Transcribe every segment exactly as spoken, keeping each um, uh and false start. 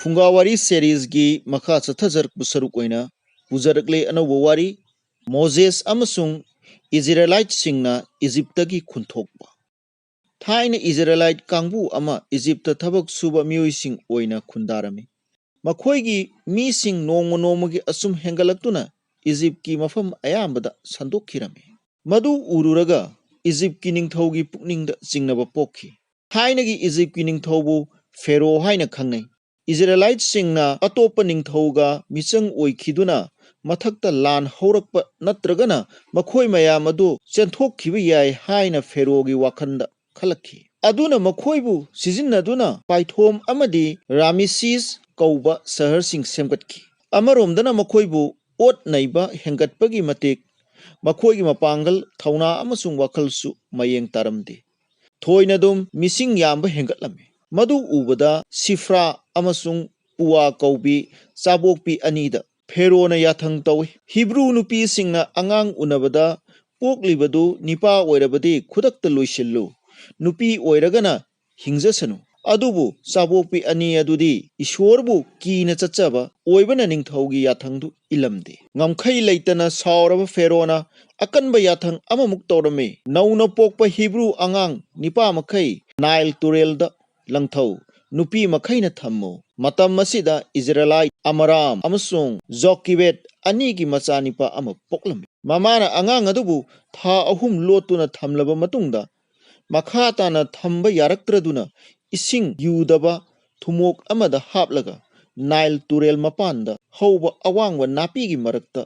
ꯐꯨꯡꯒꯥꯋꯥꯔꯤ ꯁꯦꯔꯤꯁꯒꯤ ꯃꯈꯥ ꯆꯠꯊꯖꯔꯛꯄ ꯁꯔꯨꯛ ꯑꯣꯏꯅ ꯄꯨꯖꯔꯛꯂꯦ ꯑꯅꯧꯕ ꯋꯥꯔꯤ, ꯃꯣꯖꯦꯁ ꯑꯃꯁꯨꯡ ꯏꯖꯔꯦꯂꯥꯏꯠꯁꯤꯡꯅ ꯏꯖꯤꯞꯇꯒꯤ ꯈꯨꯟꯊꯣꯛꯄ꯫ ꯊꯥꯏꯅ ꯏꯖꯔꯦꯂꯥꯏꯠ ꯀꯥꯡꯕꯨ ꯑꯃ ꯏꯖꯤꯞꯇ ꯊꯕꯛ ꯁꯨꯕ ꯃꯤꯑꯣꯏꯁꯤꯡ ꯑꯣꯏꯅ ꯈꯨꯟꯗꯥꯔꯝꯃꯤ꯫ ꯃꯈꯣꯏꯒꯤ ꯃꯤꯁꯤꯡ ꯅꯣꯡꯃ ꯅꯣꯡꯃꯒꯤ ꯑꯁꯨꯝ ꯍꯦꯟꯒꯠꯂꯛꯇꯨꯅ ꯏꯖꯤꯞꯀꯤ ꯃꯐꯝ ꯑꯌꯥꯝꯕꯗ ꯁꯟꯗꯣꯛꯈꯤꯔꯝꯃꯤ꯫ ꯃꯗꯨ ꯎꯔꯨꯔꯒ ꯏꯖꯤꯞꯀꯤ ꯅꯤꯡꯊꯧꯒꯤ ꯄꯨꯛꯅꯤꯡꯗ ꯆꯤꯡꯅꯕ ꯄꯣꯛꯈꯤ꯫ ꯊꯥꯏꯅꯒꯤ ꯏꯖꯤꯞꯀꯤ ꯅꯤꯡꯊꯧꯕꯨ ꯐꯦꯔꯣ ꯍꯥꯏꯅ ꯈꯪꯅꯩ꯫ ꯏꯖꯔꯦꯂꯥꯏꯠꯁꯤꯡꯅ ꯑꯇꯣꯞꯄ ꯅꯤꯡꯊꯧꯒ ꯃꯤꯆꯪ ꯑꯣꯏꯈꯤꯗꯨꯅ ꯃꯊꯛꯇ ꯂꯥꯟ ꯍꯧꯔꯛꯄ ꯅꯠꯇ꯭ꯔꯒꯅ ꯃꯈꯣꯏ ꯃꯌꯥꯝ ꯑꯗꯨ ꯆꯦꯟꯊꯣꯛꯈꯤꯕ ꯌꯥꯏ ꯍꯥꯏꯅ ꯐꯦꯔꯣꯒꯤ ꯋꯥꯈꯜꯗ ꯈꯜꯂꯛꯈꯤ꯫ ꯑꯗꯨꯅ ꯃꯈꯣꯏꯕꯨ ꯁꯤꯖꯤꯟꯅꯗꯨꯅ ꯄꯥꯏꯊꯣꯝ ꯑꯃꯗꯤ ꯔꯥꯃꯤꯁꯤꯁ ꯀꯧꯕ ꯁꯍꯔꯁꯤꯡ ꯁꯦꯝꯒꯠꯈꯤ꯫ ꯑꯃꯔꯣꯝꯗꯅ ꯃꯈꯣꯏꯕꯨ ꯑꯣꯠ ꯅꯩꯕ ꯍꯦꯟꯒꯠꯄꯒꯤ ꯃꯇꯤꯛ ꯃꯈꯣꯏꯒꯤ ꯃꯄꯥꯡꯒꯜ, ꯊꯧꯅꯥ ꯑꯃꯁꯨꯡ ꯋꯥꯈꯜꯁꯨ ꯃꯌꯦꯡ ꯇꯥꯔꯝꯗꯦ꯫ ꯊꯣꯏꯅ ꯑꯗꯨꯝ ꯃꯤꯁꯤꯡ ꯌꯥꯝꯕ ꯍꯦꯟꯒꯠꯂꯝꯃꯤ꯫ ꯃꯗꯨ ꯎꯕꯗ ꯁꯤꯐ꯭ꯔꯥ ꯑꯃꯁꯨꯡ ꯄꯨꯋꯥ ꯀꯧꯕꯤ ꯆꯥꯕꯣꯛꯄꯤ ꯑꯅꯤꯗ ꯐꯦꯔꯣꯅ ꯌꯥꯊꯪ ꯇꯧꯏ꯫ ꯍꯤꯕ꯭ꯔꯨ ꯅꯨꯄꯤꯁꯤꯡꯅ ꯑꯉꯥꯡ ꯎꯅꯕꯗ, "ꯄꯣꯛꯂꯤꯕꯗꯨ ꯅꯤꯄꯥ ꯑꯣꯏꯔꯕꯗꯤ ꯈꯨꯗꯛꯇ ꯂꯣꯏꯁꯤꯜꯂꯨ, ꯅꯨꯄꯤ ꯑꯣꯏꯔꯒꯅ ꯍꯤꯡꯖꯁꯅꯨ"꯫ ꯑꯗꯨꯕꯨ ꯆꯥꯕꯣꯛꯄꯤ ꯑꯅꯤ ꯑꯗꯨꯗꯤ ꯏꯁꯣꯔꯕꯨ ꯀꯤꯅ ꯆꯠꯆꯕ ꯑꯣꯏꯕꯅ ꯅꯤꯡꯊꯧꯒꯤ ꯌꯥꯊꯪꯗꯨ ꯏꯜꯂꯝꯗꯦ꯫ ꯉꯝꯈꯩ ꯂꯩꯇꯅ ꯁꯥꯎꯔꯕ ꯐꯦꯔꯣꯅ ꯑꯀꯟꯕ ꯌꯥꯊꯪ ꯑꯃꯃꯨꯛ ꯇꯧꯔꯝꯃꯤ, "ꯅꯧꯅ ꯄꯣꯛꯄ ꯍꯤꯕ꯭ꯔꯨ ꯑꯉꯥꯡ ꯅꯤꯄꯥ ꯃꯈꯩ ꯅꯥꯏꯜ ꯇꯨꯔꯦꯜꯗ ꯂꯪꯊꯧ, ꯅꯨꯄꯤ ꯃꯈꯩꯅ ꯊꯝꯃꯨ"꯫ ꯃꯇꯝ ꯑꯁꯤꯗ ꯏꯖꯔꯦꯂꯥꯏꯠ ꯑꯃꯔꯥꯝ ꯑꯃꯁꯨꯡ ꯖꯣꯀꯤꯕꯦꯠ ꯑꯅꯤꯒꯤ ꯃꯆꯥꯅꯤꯄꯥ ꯑꯃ ꯄꯣꯛꯂꯝꯃꯤ꯫ ꯃꯃꯥꯅ ꯑꯉꯥꯡ ꯑꯗꯨꯕꯨ ꯊꯥ ꯑꯍꯨꯝ ꯂꯣꯠꯇꯨꯅ ꯊꯝꯂꯕ ꯃꯇꯨꯡꯗ, ꯃꯈꯥ ꯇꯥꯅ ꯊꯝꯕ ꯌꯥꯔꯛꯇ꯭ꯔꯗꯨꯅ, ꯏꯁꯤꯡ ꯌꯨꯗꯕ ꯊꯨꯃꯣꯛ ꯑꯃꯗ ꯍꯥꯞꯂꯒ ꯅꯥꯏꯜ ꯇꯨꯔꯦꯜ ꯃꯄꯥꯟꯗ ꯍꯧꯕ ꯑꯋꯥꯡꯕ ꯅꯥꯄꯤꯒꯤ ꯃꯔꯛꯇ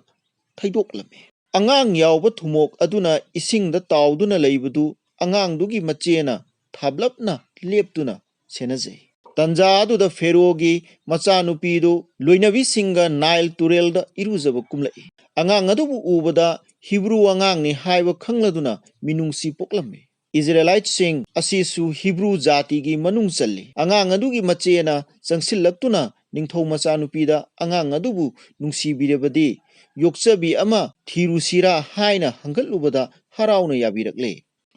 ꯊꯩꯗꯣꯛꯂꯝꯃꯤ꯫ ꯑꯉꯥꯡ ꯌꯥꯎꯕ ꯊꯨꯃꯣꯛ ꯑꯗꯨꯅ ꯏꯁꯤꯡꯗ ꯇꯥꯎꯗꯨꯅ ꯂꯩꯕꯗꯨ ꯑꯉꯥꯡꯗꯨꯒꯤ ꯃꯆꯦꯅ ꯊꯥꯞꯂꯞꯅ ꯂꯦꯞꯇꯨꯅ ꯁꯦꯟꯅꯖꯩ꯫ ꯇꯟꯖꯥ ꯑꯗꯨꯗ ꯐꯦꯔꯣꯒꯤ ꯃꯆꯥꯅꯨꯄꯤꯗꯨ ꯂꯣꯏꯅꯕꯤꯁꯤꯡꯒ ꯅꯥꯏꯜ ꯇꯨꯔꯦꯜꯗ ꯏꯔꯨꯖꯕ ꯀꯨꯝꯂꯛꯏ꯫ ꯑꯉꯥꯡ ꯑꯗꯨꯕꯨ ꯎꯕꯗ ꯍꯤꯕ꯭ꯔꯨ ꯑꯉꯥꯡꯅꯤ ꯍꯥꯏꯕ ꯈꯪꯂꯗꯨꯅ ꯃꯤꯅꯨꯡꯁꯤ ꯄꯣꯛꯂꯝꯃꯤ꯫ ꯏꯖꯔꯦꯂꯥꯏꯠꯁꯤꯡ ꯑꯁꯤꯁꯨ ꯍꯤꯕ꯭ꯔꯨ ꯖꯥꯇꯤꯒꯤ ꯃꯅꯨꯡ ꯆꯜꯂꯤ꯫ ꯑꯉꯥꯡ ꯑꯗꯨꯒꯤ ꯃꯆꯦꯅ ꯆꯪꯁꯤꯜꯂꯛꯇꯨꯅ ꯅꯤꯡꯊꯧ ꯃꯆꯥꯅꯨꯄꯤꯗ ꯑꯉꯥꯡ ꯑꯗꯨꯕꯨ ꯅꯨꯡꯁꯤꯕꯤꯔꯕꯗꯤ ꯌꯣꯛꯆꯕꯤ ꯑꯃ ꯊꯤꯔꯨꯁꯤꯔꯥ ꯍꯥꯏꯅ ꯍꯪꯒꯠꯂꯨꯕꯗ ꯍꯔꯥꯎꯅ ꯌꯥꯕꯤꯔꯛꯂꯦ꯫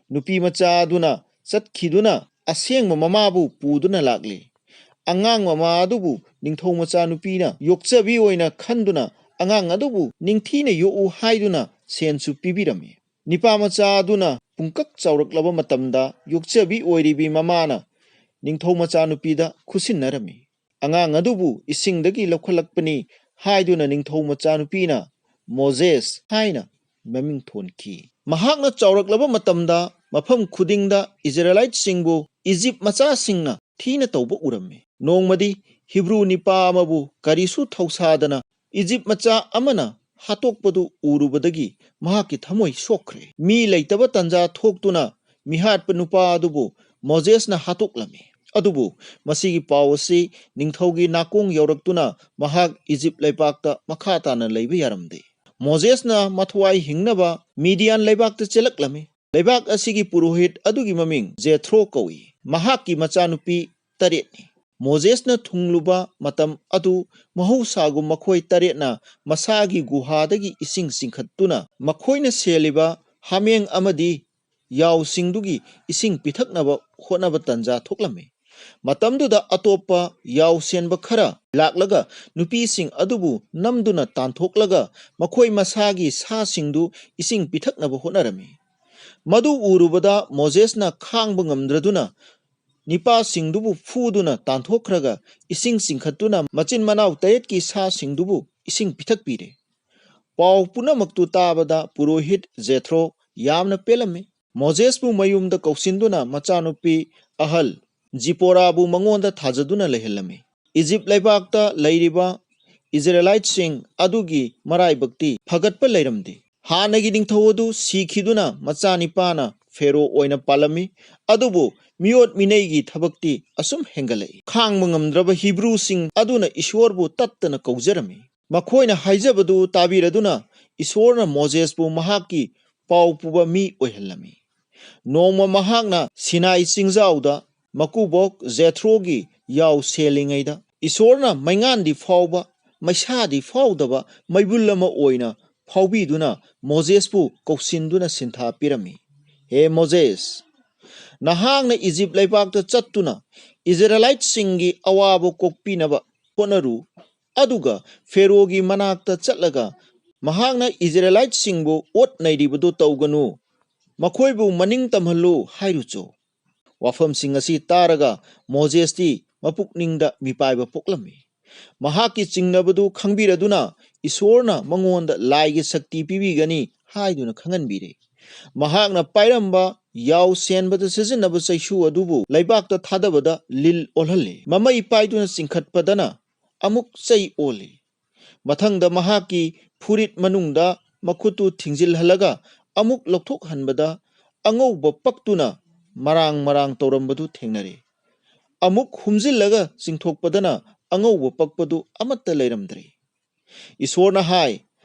ꯅꯨꯄꯤ ꯃꯆꯥ ꯑꯗꯨꯅ ꯆꯠꯈꯤꯗꯨꯅ ꯑꯁꯦꯡꯕ ꯃꯃꯥꯕꯨ ꯄꯨꯗꯨꯅ ꯂꯥꯛꯂꯦ꯫ ꯑꯉꯥꯡ ꯃꯃꯥ ꯑꯗꯨꯕꯨ ꯅꯤꯡꯊꯧ ꯃꯆꯥꯅꯨꯄꯤꯅ ꯌꯣꯛꯆꯕꯤ ꯑꯣꯏꯅ ꯈꯟꯗꯨꯅ ꯑꯉꯥꯡ ꯑꯗꯨꯕꯨ ꯅꯤꯡꯊꯤꯅ ꯌꯣꯛꯎ ꯍꯥꯏꯗꯨꯅ ꯁꯦꯟꯁꯨ ꯄꯤꯕꯤꯔꯝꯃꯤ꯫ ꯅꯤꯄꯥ ꯃꯆꯥ ꯑꯗꯨꯅ ꯄꯨꯡꯀꯛ ꯆꯥꯎꯔꯛꯂꯕ ꯃꯇꯝꯗ ꯌꯣꯛꯆꯕꯤ ꯑꯣꯏꯔꯤꯕꯤ ꯃꯃꯥꯅ ꯅꯤꯡꯊꯧ ꯃꯆꯥꯅꯨꯄꯤꯗ ꯈꯨꯠꯁꯤꯟꯅꯔꯝꯃꯤ꯫ ꯑꯉꯥꯡ ꯑꯗꯨꯕꯨ ꯏꯁꯤꯡꯗꯒꯤ ꯂꯧꯈꯠꯂꯛꯄꯅꯤ ꯍꯥꯏꯗꯨꯅ ꯅꯤꯡꯊꯧ ꯃꯆꯥꯅꯨꯄꯤꯅ ꯃꯣꯖꯦꯁ ꯍꯥꯏꯅ ꯃꯃꯤꯡ ꯊꯣꯟꯈꯤ꯫ ꯃꯍꯥꯛꯅ ꯆꯥꯎꯔꯛꯂꯕ ꯃꯇꯝꯗ ꯃꯐꯝ ꯈꯨꯗꯤꯡꯗ ꯏꯖꯔꯦꯂꯥꯏꯠꯁꯤꯡꯕꯨ ꯏꯖꯤꯞ ꯃꯆꯥꯁꯤꯡꯅ ꯊꯤꯅ ꯇꯧꯕ ꯎꯔꯝꯃꯤ꯫ ꯅꯣꯡꯃꯗꯤ ꯍꯤꯕ꯭ꯔꯨ ꯅꯤꯄꯥ ꯑꯃꯕꯨ ꯀꯔꯤꯁꯨ ꯊꯧꯁꯥꯗꯅ ꯏꯖꯤꯞ ꯃꯆꯥ ꯑꯃꯅ ꯍꯥꯠꯇꯣꯛꯄꯗꯨ ꯎꯔꯨꯕꯗꯒꯤ ꯃꯍꯥꯛꯀꯤ ꯊꯃꯣꯏ ꯁꯣꯛꯈ꯭ꯔꯦ꯫ ꯃꯤ ꯂꯩꯇꯕ ꯇꯟꯖꯥ ꯊꯣꯛꯇꯨꯅ ꯃꯤꯍꯥꯠꯄ ꯅꯨꯄꯥ ꯑꯗꯨꯕꯨ ꯃꯣꯖꯦꯁꯅ ꯍꯥꯠꯇꯣꯛꯂꯝꯃꯤ꯫ ꯑꯗꯨꯕꯨ ꯃꯁꯤꯒꯤ ꯄꯥꯎ ꯑꯁꯤ ꯅꯤꯡꯊꯧꯒꯤ ꯅꯥꯀꯣꯡ ꯌꯧꯔꯛꯇꯨꯅ ꯃꯍꯥꯛ ꯏꯖꯤꯞ ꯂꯩꯕꯥꯛꯇ ꯃꯈꯥ ꯇꯥꯅ ꯂꯩꯕ ꯌꯥꯔꯝꯗꯦ꯫ ꯃꯣꯖꯦꯁꯅ ꯃꯊ꯭ꯋꯥꯏ ꯍꯤꯡꯅꯕ ꯃꯤꯗꯤꯌꯥꯟ ꯂꯩꯕꯥꯛꯇ ꯆꯦꯜꯂꯛꯂꯝꯃꯤ꯫ ꯂꯩꯕꯥꯛ ꯑꯁꯤꯒꯤ ꯄꯨꯔꯣꯍꯤꯠ ꯑꯗꯨꯒꯤ ꯃꯃꯤꯡ ꯖꯦꯊ꯭ꯔꯣ ꯀꯧꯏ꯫ ꯃꯍꯥꯛꯀꯤ ꯃꯆꯥꯅꯨꯄꯤ ꯇꯔꯦꯠꯅꯤ꯫ ꯃꯣꯖꯦꯁꯅ ꯊꯨꯡꯂꯨꯕ ꯃꯇꯝ ꯑꯗꯨ ꯃꯍꯧꯁꯥꯒꯨꯝ ꯃꯈꯣꯏ ꯇꯔꯦꯠꯅ ꯃꯁꯥꯒꯤ ꯒꯨꯍꯥꯗꯒꯤ ꯏꯁꯤꯡ ꯆꯤꯡꯈꯠꯇꯨꯅ ꯃꯈꯣꯏꯅ ꯁꯦꯜꯂꯤꯕ ꯍꯥꯃꯦꯡ ꯑꯃꯗꯤ ꯌꯥꯎꯁꯤꯡꯗꯨꯒꯤ ꯏꯁꯤꯡ ꯄꯤꯊꯛꯅꯕ ꯍꯣꯠꯅꯕ ꯇꯟꯖꯥ ꯊꯣꯛꯂꯝꯃꯤ꯫ ꯃꯇꯝꯗꯨꯗ ꯑꯇꯣꯞꯄ ꯌꯥꯎ ꯁꯦꯟꯕ ꯈꯔ ꯂꯥꯛꯂꯒ ꯅꯨꯄꯤꯁꯤꯡ ꯑꯗꯨꯕꯨ ꯅꯝꯗꯨꯅ ꯇꯥꯟꯊꯣꯛꯂꯒ ꯃꯈꯣꯏ ꯃꯁꯥꯒꯤ ꯁꯥꯁꯤꯡꯗꯨ ꯏꯁꯤꯡ ꯄꯤꯊꯛꯅꯕ ꯍꯣꯠꯅꯔꯝꯃꯤ꯫ ꯃꯗꯨ ꯎꯔꯨꯕꯗ ꯃꯣꯖꯦꯁꯅ ꯈꯥꯡꯕ ꯉꯝꯗ꯭ꯔꯗꯨꯅ ꯅꯤꯄꯥꯁꯤꯡꯗꯨꯕꯨ ꯐꯨꯗꯨꯅ ꯇꯥꯟꯊꯣꯛꯈ꯭ꯔꯒ ꯏꯁꯤꯡ ꯆꯤꯡꯈꯠꯇꯨꯅ ꯃꯆꯤꯟ ꯃꯅꯥꯎ ꯇꯔꯦꯠꯀꯤ ꯁꯥꯁꯤꯡꯗꯨꯕꯨ ꯏꯁꯤꯡ ꯄꯤꯊꯛꯄꯤꯔꯦ꯫ ꯄꯥꯎ ꯄꯨꯝꯅꯃꯛꯇꯨ ꯇꯥꯕꯗ ꯄꯨꯔꯣꯍꯤꯠ ꯖꯦꯊ꯭ꯔꯣ ꯌꯥꯝꯅ ꯄꯦꯜꯂꯝꯃꯤ꯫ ꯃꯣꯖꯦꯁꯄꯨ ꯃꯌꯨꯝꯗ ꯀꯧꯁꯤꯟꯗꯨꯅ ꯃꯆꯥꯅꯨꯄꯤ ꯑꯍꯜ ꯖꯤꯄꯣꯔꯥꯕꯨ ꯃꯉꯣꯟꯗ ꯊꯥꯖꯗꯨꯅ ꯂꯩꯍꯜꯂꯝꯃꯤ꯫ ꯏꯖꯤꯞ ꯂꯩꯕꯥꯛꯇ ꯂꯩꯔꯤꯕ ꯏꯖꯔꯦꯂꯥꯏꯠꯁꯤꯡ ꯑꯗꯨꯒꯤ ꯃꯔꯥꯏꯕꯛꯇꯤ ꯐꯒꯠꯄ ꯂꯩꯔꯝꯗꯦ꯫ ꯍꯥꯟꯅꯒꯤ ꯅꯤꯡꯊꯧ ꯑꯗꯨ ꯁꯤꯈꯤꯗꯨꯅ ꯃꯆꯥꯅꯤꯄꯥꯅ ꯐꯦꯔꯣ ꯑꯣꯏꯅ ꯄꯥꯜꯂꯝꯃꯤ꯫ ꯑꯗꯨꯕꯨ ꯃꯤꯑꯣꯠ ꯃꯤꯅꯩꯒꯤ ꯊꯕꯛꯇꯤ ꯑꯁꯨꯝ ꯍꯦꯟꯒꯠꯂꯛꯏ꯫ ꯈꯥꯡꯕ ꯉꯝꯗ꯭ꯔꯕ ꯍꯤꯕ꯭ꯔꯨꯁꯤꯡ ꯑꯗꯨꯅ ꯏꯁꯣꯔꯕꯨ ꯇꯠꯇꯅ ꯀꯧꯖꯔꯝꯃꯤ꯫ ꯃꯈꯣꯏꯅ ꯍꯥꯏꯖꯕꯗꯨ ꯇꯥꯕꯤꯔꯗꯨꯅ ꯏꯁꯣꯔꯅ ꯃꯣꯖꯦꯁꯄꯨ ꯃꯍꯥꯛꯀꯤ ꯄꯥꯎ ꯄꯨꯕ ꯃꯤ ꯑꯣꯏꯍꯜꯂꯝꯃꯤ꯫ ꯅꯣꯡꯃ ꯃꯍꯥꯛꯅ ꯁꯤꯅꯥꯏ ꯆꯤꯡꯖꯥꯎꯗ ꯃꯀꯨꯕꯣꯛ ꯖꯦꯊ꯭ꯔꯣꯒꯤ ꯌꯥꯎ ꯁꯦꯜꯂꯤꯉꯩꯗ ꯏꯁꯣꯔꯅ ꯃꯩꯉꯥꯟꯗꯤ ꯐꯥꯎꯕ, ꯃꯩꯁꯥꯗꯤ ꯐꯥꯎꯗꯕ ꯃꯩꯕꯨꯜ ꯑꯃ ꯑꯣꯏꯅ ꯐꯥꯎꯕꯤꯗꯨꯅ ꯃꯣꯖꯦꯁꯄꯨ ꯀꯧꯁꯤꯟꯗꯨꯅ ꯁꯤꯟꯊꯥ ꯄꯤꯔꯝꯃꯤ꯫ "ꯍꯦ ꯃꯣꯖꯦꯁ, "ꯅꯍꯥꯛꯅ ꯏꯖꯤꯞ ꯂꯩꯕꯥꯛꯇ ꯆꯠꯇꯨꯅ ꯏꯖꯔꯦꯂꯥꯏꯠꯁꯤꯡꯒꯤ ꯑꯋꯥꯕ ꯀꯣꯛꯄꯤꯅꯕ ꯍꯣꯠꯅꯔꯨ, ꯑꯗꯨꯒ ꯐꯦꯔꯣꯒꯤ ꯃꯅꯥꯛꯇ ꯆꯠꯂꯒ ꯃꯍꯥꯛꯅ ꯏꯖꯔꯦꯂꯥꯏꯠꯁꯤꯡꯕꯨ ꯑꯣꯠ ꯅꯩꯔꯤꯕꯗꯨ ꯇꯧꯒꯅꯨ, ꯃꯈꯣꯏꯕꯨ ꯃꯅꯤꯡ ꯇꯝꯍꯜꯂꯨ ꯍꯥꯏꯔꯨꯆꯣ"꯫ ꯋꯥꯐꯝꯁꯤꯡ ꯑꯁꯤ ꯇꯥꯔꯒ ꯃꯣꯖꯦꯁꯇꯤ ꯃꯄꯨꯛꯅꯤꯡꯗ ꯃꯤꯄꯥꯏꯕ ꯄꯣꯛꯂꯝꯃꯤ꯫ ꯃꯍꯥꯛꯀꯤ ꯆꯤꯡꯅꯕꯗꯨ ꯈꯪꯕꯤꯔꯗꯨꯅ ꯏꯁꯣꯔꯅ ꯃꯉꯣꯟꯗ ꯂꯥꯏꯒꯤ ꯁꯛꯇꯤ ꯄꯤꯕꯤꯒꯅꯤ ꯍꯥꯏꯗꯨꯅ ꯈꯪꯍꯟꯕꯤꯔꯦ꯫ ꯃꯍꯥꯛꯅ ꯄꯥꯏꯔꯝꯕ ꯌꯥꯎ ꯁꯦꯟꯕꯗ ꯁꯤꯖꯤꯟꯅꯕ ꯆꯩꯁꯨ ꯑꯗꯨꯕꯨ ꯂꯩꯕꯥꯛꯇ ꯊꯥꯗꯕꯗ ꯂꯤꯜ ꯑꯣꯜꯍꯜꯂꯦ꯫ ꯃꯃꯩ ꯄꯥꯏꯗꯨꯅ ꯆꯤꯡꯈꯠꯄꯗꯅ ꯑꯃꯨꯛ ꯆꯩ ꯑꯣꯜꯂꯤ꯫ ꯃꯊꯪꯗ ꯃꯍꯥꯛꯀꯤ ꯐꯨꯔꯤꯠ ꯃꯅꯨꯡꯗ ꯃꯈꯨꯠꯇꯨ ꯊꯤꯡꯖꯤꯜꯍꯜꯂꯒ ꯑꯃꯨꯛ ꯂꯧꯊꯣꯛꯍꯟꯕꯗ ꯑꯉꯧꯕ ꯄꯛꯇꯨꯅ ꯃꯔꯥꯡ ꯃꯔꯥꯡ ꯇꯧꯔꯝꯕꯗꯨ ꯊꯦꯡꯅꯔꯦ꯫ ꯑꯃꯨꯛ ꯍꯨꯝꯖꯤꯜꯂꯒ ꯆꯤꯡꯊꯣꯛꯄꯗꯅ ꯑꯉꯧꯕ ꯄꯛꯄꯗꯨ ꯑꯃꯠꯇ ꯂꯩꯔꯝꯗ꯭ꯔꯦ꯫ ꯏꯁꯣꯔꯅ ꯍꯥꯏ,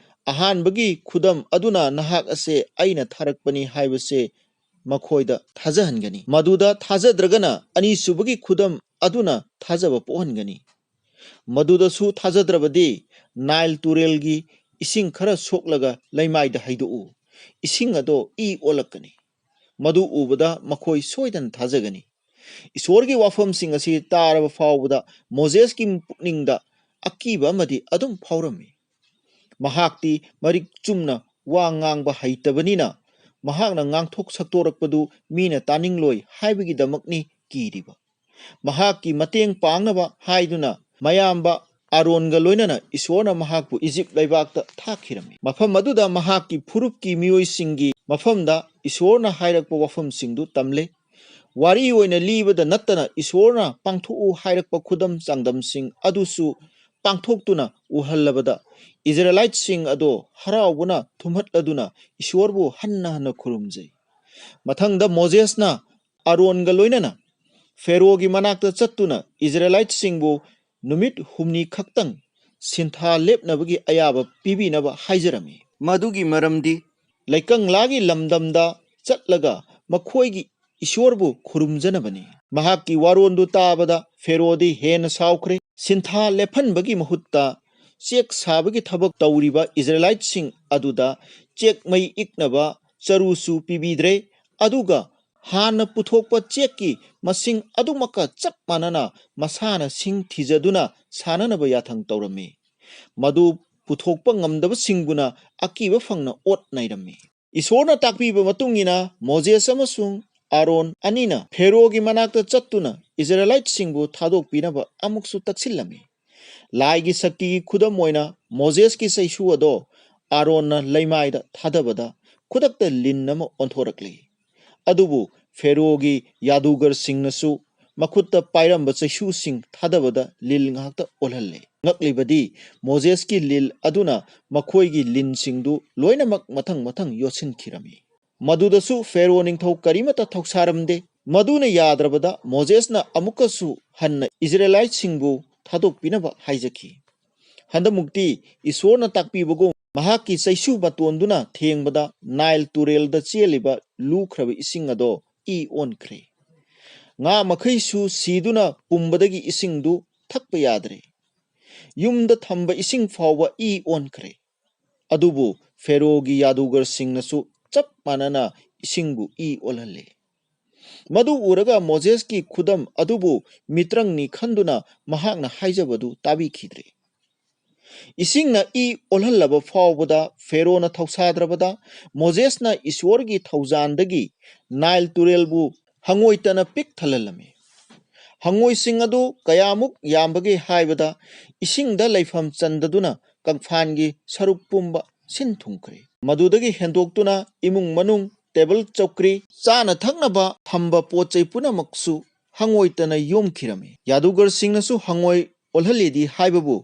"ꯑꯍꯥꯟꯕꯒꯤ ꯈꯨꯗꯝ ꯑꯗꯨꯅ ꯅꯍꯥꯛ ꯑꯁꯦ ꯑꯩꯅ ꯊꯥꯔꯛꯄꯅꯤ ꯍꯥꯏꯕꯁꯦ ꯃꯈꯣꯏꯗ ꯊꯥꯖꯍꯟꯒꯅꯤ꯫ ꯃꯗꯨꯗ ꯊꯥꯖꯗ꯭ꯔꯒꯅ ꯑꯅꯤꯁꯨꯕꯒꯤ ꯈꯨꯗꯝ ꯑꯗꯨꯅ ꯊꯥꯖꯕ ꯄꯣꯛꯍꯟꯒꯅꯤ꯫ ꯃꯗꯨꯗꯁꯨ ꯊꯥꯖꯗ꯭ꯔꯕꯗꯤ ꯅꯥꯏꯜ ꯇꯨꯔꯦꯜꯒꯤ ꯏꯁꯤꯡ ꯈꯔ ꯁꯣꯛꯂꯒ ꯂꯩꯃꯥꯏꯗ ꯍꯩꯗꯣꯛꯎ꯫ ꯏꯁꯤꯡ ꯑꯗꯣ ꯏ ꯑꯣꯜꯂꯛꯀꯅꯤ꯫ ꯃꯗꯨ ꯎꯕꯗ ꯃꯈꯣꯏ ꯁꯣꯏꯗꯅ ꯊꯥꯖꯒꯅꯤ"꯫ ꯏꯁꯣꯔꯒꯤ ꯋꯥꯐꯝꯁꯤꯡ ꯑꯁꯤ ꯇꯥꯔꯕ ꯐꯥꯎꯕꯗ ꯃꯣꯖꯦꯁꯀꯤ ꯄꯨꯛꯅꯤꯡꯗ ꯑꯀꯤꯕ ꯑꯃꯗꯤ ꯑꯗꯨꯝ ꯐꯥꯎꯔꯝꯃꯤ꯫ ꯃꯍꯥꯛꯇꯤ ꯃꯔꯤꯛ ꯆꯨꯝꯅ ꯋꯥ ꯉꯥꯡꯕ ꯍꯩꯇꯕꯅꯤꯅ ꯃꯍꯥꯛꯅ ꯉꯥꯡꯊꯣꯛ ꯁꯛꯇꯣꯔꯛꯄꯗꯨ ꯃꯤꯅ ꯇꯥꯅꯤꯡꯂꯣꯏ ꯍꯥꯏꯕꯒꯤꯗꯃꯛꯅꯤ ꯀꯤꯔꯤꯕ꯫ ꯃꯍꯥꯛꯀꯤ ꯃꯇꯦꯡ ꯄꯥꯡꯅꯕ ꯍꯥꯏꯗꯨꯅ ꯃꯌꯥꯝꯕ ꯑꯥꯔꯣꯟꯒ ꯂꯣꯏꯅꯅ ꯏꯁꯣꯔꯅ ꯃꯍꯥꯛꯄꯨ ꯏꯖꯤꯞ ꯂꯩꯕꯥꯛꯇ ꯊꯥꯈꯤꯔꯝꯃꯤ꯫ ꯃꯐꯝ ꯑꯗꯨꯗ ꯃꯍꯥꯛꯀꯤ ꯐꯨꯔꯨꯞꯀꯤ ꯃꯤꯑꯣꯏꯁꯤꯡꯒꯤ ꯃꯐꯝꯗ ꯏꯁꯣꯔꯅ ꯍꯥꯏꯔꯛꯄ ꯋꯥꯐꯝꯁꯤꯡꯗꯨ ꯇꯝꯂꯦ꯫ ꯋꯥꯔꯤ ꯑꯣꯏꯅ ꯂꯤꯕꯗ ꯅꯠꯇꯅ ꯏꯁꯣꯔꯅ ꯄꯥꯡꯊꯣꯛꯎ ꯍꯥꯏꯔꯛꯄ ꯈꯨꯗꯝ ꯆꯥꯡꯗꯝꯁꯤꯡ ꯑꯗꯨꯁꯨ ꯄꯥꯡꯊꯣꯛꯇꯨꯅ ꯎꯍꯜꯂꯕꯗ ꯏꯖꯔꯦꯂꯥꯏꯠꯁꯤꯡ ꯑꯗꯣ ꯍꯔꯥꯎꯕꯅ ꯊꯨꯝꯍꯠꯂꯗꯨꯅ ꯏꯁꯣꯔꯕꯨ ꯍꯟꯅ ꯍꯟꯅ ꯈꯨꯔꯨꯝꯖꯩ꯫ ꯃꯊꯪꯗ ꯃꯣꯖꯦꯁꯅ ꯑꯥꯔꯣꯟꯒ ꯂꯣꯏꯅꯅ ꯐꯦꯔꯣꯒꯤ ꯃꯅꯥꯛꯇ ꯆꯠꯇꯨꯅ ꯏꯖꯔꯦꯂꯥꯏꯠꯁꯤꯡꯕꯨ ꯅꯨꯃꯤꯠ ꯍꯨꯝꯅꯤ ꯈꯛꯇꯪ ꯁꯤꯟꯊꯥ ꯂꯦꯞꯅꯕꯒꯤ ꯑꯌꯥꯕ ꯄꯤꯕꯤꯅꯕ ꯍꯥꯏꯖꯔꯝꯃꯤ꯫ ꯃꯗꯨꯒꯤ ꯃꯔꯝꯗꯤ ꯂꯩꯀꯪꯂꯥꯒꯤ ꯂꯝꯗꯝꯗ ꯆꯠꯂꯒ ꯃꯈꯣꯏꯒꯤ ꯏꯁꯣꯔꯕꯨ ꯈꯨꯔꯨꯝꯖꯅꯕꯅꯤ꯫ ꯃꯍꯥꯛꯀꯤ ꯋꯥꯔꯣꯟꯗꯨ ꯇꯥꯕꯗ ꯐꯦꯔꯣꯗꯤ ꯍꯦꯟꯅ ꯁꯥꯎꯈ꯭ꯔꯦ꯫ ꯁꯤꯟꯊꯥ ꯂꯦꯞꯍꯟꯕꯒꯤ ꯃꯍꯨꯠꯇ ꯆꯦꯛ ꯁꯥꯕꯒꯤ ꯊꯕꯛ ꯇꯧꯔꯤꯕ ꯏꯖꯔꯦꯂꯥꯏꯠꯁꯤꯡ ꯑꯗꯨꯗ ꯆꯦꯛ ꯃꯩ ꯏꯛꯅꯕ ꯆꯔꯨꯁꯨ ꯄꯤꯕꯤꯗ꯭ꯔꯦ, ꯑꯗꯨꯒ ꯍꯥꯟꯅ ꯄꯨꯊꯣꯛꯄ ꯆꯦꯛꯀꯤ ꯃꯁꯤꯡ ꯑꯗꯨꯃꯛꯀ ꯆꯞ ꯃꯥꯟꯅꯅ ꯃꯁꯥꯅ ꯁꯤꯡ ꯊꯤꯖꯗꯨꯅ ꯁꯥꯅꯅꯕ ꯌꯥꯊꯪ ꯇꯧꯔꯝꯃꯤ꯫ ꯃꯗꯨ ꯄꯨꯊꯣꯛꯄ ꯉꯝꯗꯕꯁꯤꯡꯕꯨꯅ ꯑꯀꯤꯕ ꯐꯪꯅ ꯑꯣꯠ ꯅꯩꯔꯝꯃꯤ꯫ ꯏꯁꯣꯔꯅ ꯇꯥꯛꯄꯤꯕ ꯃꯇꯨꯡ ꯏꯟꯅ ꯃꯣꯖꯦꯁ ꯑꯃꯁꯨꯡ ꯑꯥꯔꯣꯟ ꯑꯅꯤꯅ ꯐꯦꯔꯣꯒꯤ ꯃꯅꯥꯛꯇ ꯆꯠꯇꯨꯅ ꯏꯖꯔꯦꯂꯥꯏꯠꯁꯤꯡꯕꯨ ꯊꯥꯗꯣꯛꯄꯤꯅꯕ ꯑꯃꯨꯛꯁꯨ ꯇꯛꯁꯤꯜꯂꯝꯃꯤ꯫ ꯂꯥꯏꯒꯤ ꯁꯛꯇꯤꯒꯤ ꯈꯨꯗꯝ ꯑꯣꯏꯅ ꯃꯣꯖꯦꯁꯀꯤ ꯆꯩꯁꯨ ꯑꯗꯣ ꯑꯥꯔꯣꯟꯅ ꯂꯩꯃꯥꯏꯗ ꯊꯥꯗꯕꯗ ꯈꯨꯗꯛꯇ ꯂꯤꯟ ꯑꯃ ꯑꯣꯟꯊꯣꯔꯛꯂꯤ꯫ ꯑꯗꯨꯕꯨ ꯐꯦꯔꯣꯒꯤ ꯌꯥꯗꯨꯒꯔꯁꯤꯡꯅꯁꯨ ꯃꯈꯨꯠꯇ ꯄꯥꯏꯔꯝꯕ ꯆꯩꯁꯨꯁꯤꯡ ꯊꯥꯗꯕꯗ ꯂꯤꯜ ꯉꯥꯛꯇ ꯑꯣꯜꯍꯜꯂꯦ꯫ ꯉꯛꯂꯤꯕꯗꯤ ꯃꯣꯖꯦꯁꯀꯤ ꯂꯤꯜ ꯑꯗꯨꯅ ꯃꯈꯣꯏꯒꯤ ꯂꯤꯟꯁꯤꯡꯗꯨ ꯂꯣꯏꯅꯃꯛ ꯃꯊꯪ ꯃꯊꯪ ꯌꯣꯠꯁꯤꯟꯈꯤꯔꯝꯃꯤ꯫ ꯃꯗꯨꯗꯁꯨ ꯐꯦꯔꯣ ꯅꯤꯡꯊꯧ ꯀꯔꯤꯃꯠꯇ ꯊꯧꯁꯥꯔꯝꯗꯦ꯫ ꯃꯗꯨꯅ ꯌꯥꯗ꯭ꯔꯕꯗ ꯃꯣꯖꯦꯁꯅ ꯑꯃꯨꯛꯀꯁꯨ ꯍꯟꯅ ꯏꯖꯔꯦꯂꯥꯏꯠꯁꯤꯡꯕꯨ ꯊꯥꯗꯣꯛꯄꯤꯅꯕ ꯍꯥꯏꯖꯈꯤ꯫ ꯍꯟꯗꯛꯃꯨꯛꯇꯤ ꯏꯁꯣꯔꯅ ꯇꯥꯛꯄꯤꯕꯒꯨꯝ ꯃꯍꯥꯛꯀꯤ ꯆꯩꯁꯨ ꯃꯇꯣꯟꯗꯨꯅ ꯊꯦꯡꯕꯗ ꯅꯥꯏꯜ ꯇꯨꯔꯦꯜꯗ ꯆꯦꯜꯂꯤꯕ ꯂꯨꯈ꯭ꯔꯕ ꯏꯁꯤꯡ ꯑꯗꯣ ꯏ ꯑꯣꯟꯈ꯭ꯔꯦ꯫ ꯉꯥ ꯃꯈꯩꯁꯨ ꯁꯤꯗꯨꯅ ꯄꯨꯝꯕꯗꯒꯤ ꯏꯁꯤꯡꯗꯨ ꯊꯛꯄ ꯌꯥꯗ꯭ꯔꯦ꯫ ꯌꯨꯝꯗ ꯊꯝꯕ ꯏꯁꯤꯡ ꯐꯥꯎꯕ ꯏ ꯑꯣꯟꯈ꯭ꯔꯦ꯫ ꯑꯗꯨꯕꯨ ꯐꯦꯔꯣꯒꯤ ꯌꯥꯗꯨꯒꯔꯁꯤꯡꯅꯁꯨ ꯆꯞ ꯃꯥꯟꯅꯅ ꯏꯁꯤꯡꯕꯨ ꯏ ꯑꯣꯜꯍꯜꯂꯦ꯫ ꯃꯗꯨ ꯎꯔꯒ ꯃꯣꯖꯦꯁꯀꯤ ꯈꯨꯗꯝ ꯑꯗꯨꯕꯨ ꯃꯤꯇ꯭ꯔꯪꯅꯤ ꯈꯟꯗꯨꯅ ꯃꯍꯥꯛꯅ ꯍꯥꯏꯖꯕꯗꯨ ꯇꯥꯕꯤꯈꯤꯗ꯭ꯔꯦ꯫ ꯏꯁꯤꯡꯅ ꯏ ꯑꯣꯜꯍꯜꯂꯕ ꯐꯥꯎꯕꯗ ꯐꯦꯔꯣꯅ ꯊꯧꯁꯥꯗ꯭ꯔꯕꯗ ꯃꯣꯖꯦꯁꯅ ꯏꯁꯣꯔꯒꯤ ꯊꯧꯖꯥꯟꯗꯒꯤ ꯅꯥꯏꯜ ꯇꯨꯔꯦꯜꯕꯨ ꯍꯪꯉꯣꯏꯇꯅ ꯄꯤꯛ ꯊꯜꯍꯜꯂꯝꯃꯤ꯫ ꯍꯪꯉꯣꯏꯁꯤꯡ ꯑꯗꯨ ꯀꯌꯥꯃꯨꯛ ꯌꯥꯝꯕꯒꯦ ꯍꯥꯏꯕꯗ ꯏꯁꯤꯡꯗ ꯂꯩꯐꯝ ꯆꯟꯗꯗꯨꯅ ꯀꯪꯐꯥꯟꯒꯤ ꯁꯔꯨꯛ ꯄꯨꯝꯕ ꯁꯤꯟ ꯊꯨꯡꯈ꯭ꯔꯦ꯫ ꯃꯗꯨꯗꯒꯤ ꯍꯦꯟꯗꯣꯛꯇꯨꯅ ꯏꯃꯨꯡ ꯃꯅꯨꯡ, ꯇꯦꯕꯜ ꯆꯧꯀ꯭ꯔꯤ, ꯆꯥꯅ ꯊꯛꯅꯕ ꯊꯝꯕ ꯄꯣꯠ ꯆꯩ ꯄꯨꯝꯅꯃꯛꯁꯨ ꯍꯪꯉꯣꯏꯇꯅ ꯌꯣꯝꯈꯤꯔꯝꯃꯤ꯫ ꯌꯥꯗꯨꯒꯔꯁꯤꯡꯅꯁꯨ ꯍꯪꯉꯣꯏ ꯑꯣꯜꯍꯜꯂꯤꯗꯤ ꯍꯥꯏꯕꯕꯨ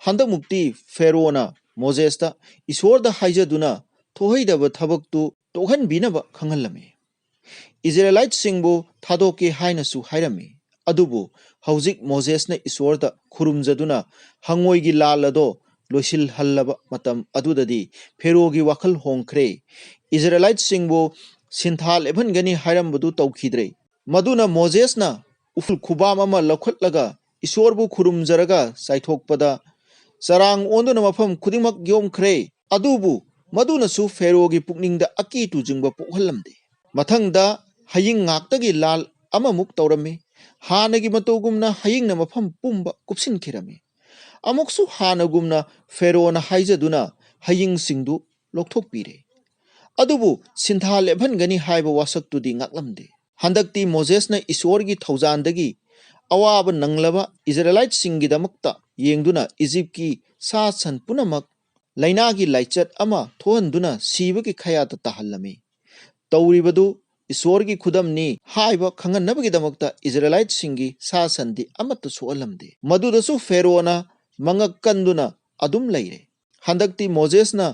ꯍꯟꯗꯛꯃꯨꯛꯇꯤ ꯐꯦꯔꯣꯅ ꯃꯣꯖꯦꯁꯇ ꯏꯁꯣꯔꯗ ꯍꯥꯏꯖꯗꯨꯅ ꯊꯣꯛꯍꯩꯗꯕ ꯊꯕꯛꯇꯨ ꯇꯣꯛꯍꯟꯕꯤꯅꯕ ꯈꯪꯍꯜꯂꯝꯃꯤ꯫ ꯏꯖꯔꯦꯂꯥꯏꯠꯁꯤꯡꯕꯨ ꯊꯥꯗꯣꯛꯀꯦ ꯍꯥꯏꯅꯁꯨ ꯍꯥꯏꯔꯝꯃꯤ꯫ ꯑꯗꯨꯕꯨ ꯍꯧꯖꯤꯛ ꯃꯣꯖꯦꯁꯅ ꯏꯁꯣꯔꯗ ꯈꯨꯔꯨꯝꯖꯗꯨꯅ ꯍꯪꯉꯣꯏꯒꯤ ꯂꯥꯜ ꯑꯗꯣ ꯂꯣꯏꯁꯤꯜꯍꯜꯂꯕ ꯃꯇꯝ ꯑꯗꯨꯗꯗꯤ ꯐꯦꯔꯣꯒꯤ ꯋꯥꯈꯜ ꯍꯣꯡꯈ꯭ꯔꯦ꯫ ꯏꯖꯔꯦꯂꯥꯏꯠꯁꯤꯡꯕꯨ ꯁꯤꯟꯊꯥ ꯂꯦꯞꯍꯟꯒꯅꯤ ꯍꯥꯏꯔꯝꯕꯗꯨ ꯇꯧꯈꯤꯗ꯭ꯔꯦ꯫ ꯃꯗꯨꯅ ꯃꯣꯖꯦꯁꯅ ꯎꯐꯨꯜ ꯈꯨꯕꯥꯝ ꯑꯃ ꯂꯧꯈꯠꯂꯒ ꯏꯁꯣꯔꯕꯨ ꯈꯨꯔꯨꯝꯖꯔꯒ ꯆꯥꯏꯊꯣꯛꯄꯗ ꯆꯔꯥꯡ ꯑꯣꯟꯗꯨꯅ ꯃꯐꯝ ꯈꯨꯗꯤꯡꯃꯛ ꯌꯣꯝꯈ꯭ꯔꯦ꯫ ꯑꯗꯨꯕꯨ ꯃꯗꯨꯅꯁꯨ ꯐꯦꯔꯣꯒꯤ ꯄꯨꯛꯅꯤꯡꯗ ꯑꯀꯤ ꯇꯨꯖꯤꯡꯕ ꯄꯣꯛꯍꯜꯂꯝꯗꯦ꯫ ꯃꯊꯪꯗ ꯍꯌꯤꯡ ꯉꯥꯛꯇꯒꯤ ꯂꯥꯜ ꯑꯃꯃꯨꯛ ꯇꯧꯔꯝꯃꯤ꯫ ꯍꯥꯟꯅꯒꯤ ꯃꯇꯧꯒꯨꯝꯅ ꯍꯌꯤꯡꯅ ꯃꯐꯝ ꯄꯨꯝꯕ ꯀꯨꯞꯁꯤꯟꯈꯤꯔꯝꯃꯤ꯫ ꯑꯃꯨꯛꯁꯨ ꯍꯥꯟꯅꯒꯨꯝꯅ ꯐꯦꯔꯣꯅ ꯍꯥꯏꯖꯗꯨꯅ ꯍꯌꯤꯡꯁꯤꯡꯗꯨ ꯂꯧꯊꯣꯛꯄꯤꯔꯦ꯫ ꯑꯗꯨꯕꯨ ꯁꯤꯟꯊꯥ ꯂꯦꯞꯍꯟꯒꯅꯤ ꯍꯥꯏꯕ ꯋꯥꯁꯛꯇꯨꯗꯤ ꯉꯥꯛꯂꯝꯗꯦ꯫ ꯍꯟꯗꯛꯇꯤ ꯃꯣꯖꯦꯁꯅ ꯏꯁꯣꯔꯒꯤ ꯊꯧꯖꯥꯟꯗꯒꯤ ꯑꯋꯥꯕ ꯅꯪꯂꯕ ꯏꯖꯔꯦꯂꯥꯏꯠꯁꯤꯡꯒꯤꯗꯃꯛꯇ ꯌꯦꯡꯗꯨꯅ ꯏꯖꯤꯞꯀꯤ ꯁꯥ ꯁꯟ ꯄꯨꯝꯅꯃꯛ ꯂꯥꯏꯅꯥꯒꯤ ꯂꯥꯏꯆꯠ ꯑꯃ ꯊꯣꯛꯍꯟꯗꯨꯅ ꯁꯤꯕꯒꯤ ꯈꯌꯥꯠꯇ ꯇꯥꯍꯜꯂꯝꯃꯤ꯫ ꯇꯧꯔꯤꯕꯗꯨ ꯏꯁꯣꯔꯒꯤ ꯈꯨꯗꯝꯅꯤ ꯍꯥꯏꯕ ꯈꯪꯍꯟꯅꯕꯒꯤꯗꯃꯛꯇ ꯏꯖꯔꯦꯂꯥꯏꯠꯁꯤꯡꯒꯤ ꯁꯥ ꯁꯟꯗꯤ ꯑꯃꯠꯇ ꯁꯣꯛꯍꯜꯂꯝꯗꯦ꯫ ꯃꯗꯨꯗꯁꯨ ꯐꯦꯔꯣꯅ ꯃꯉꯛ ꯀꯟꯗꯨꯅ ꯑꯗꯨꯝ ꯂꯩꯔꯦ꯫ ꯍꯟꯗꯛꯇꯤ ꯃꯣꯖꯦꯁꯅ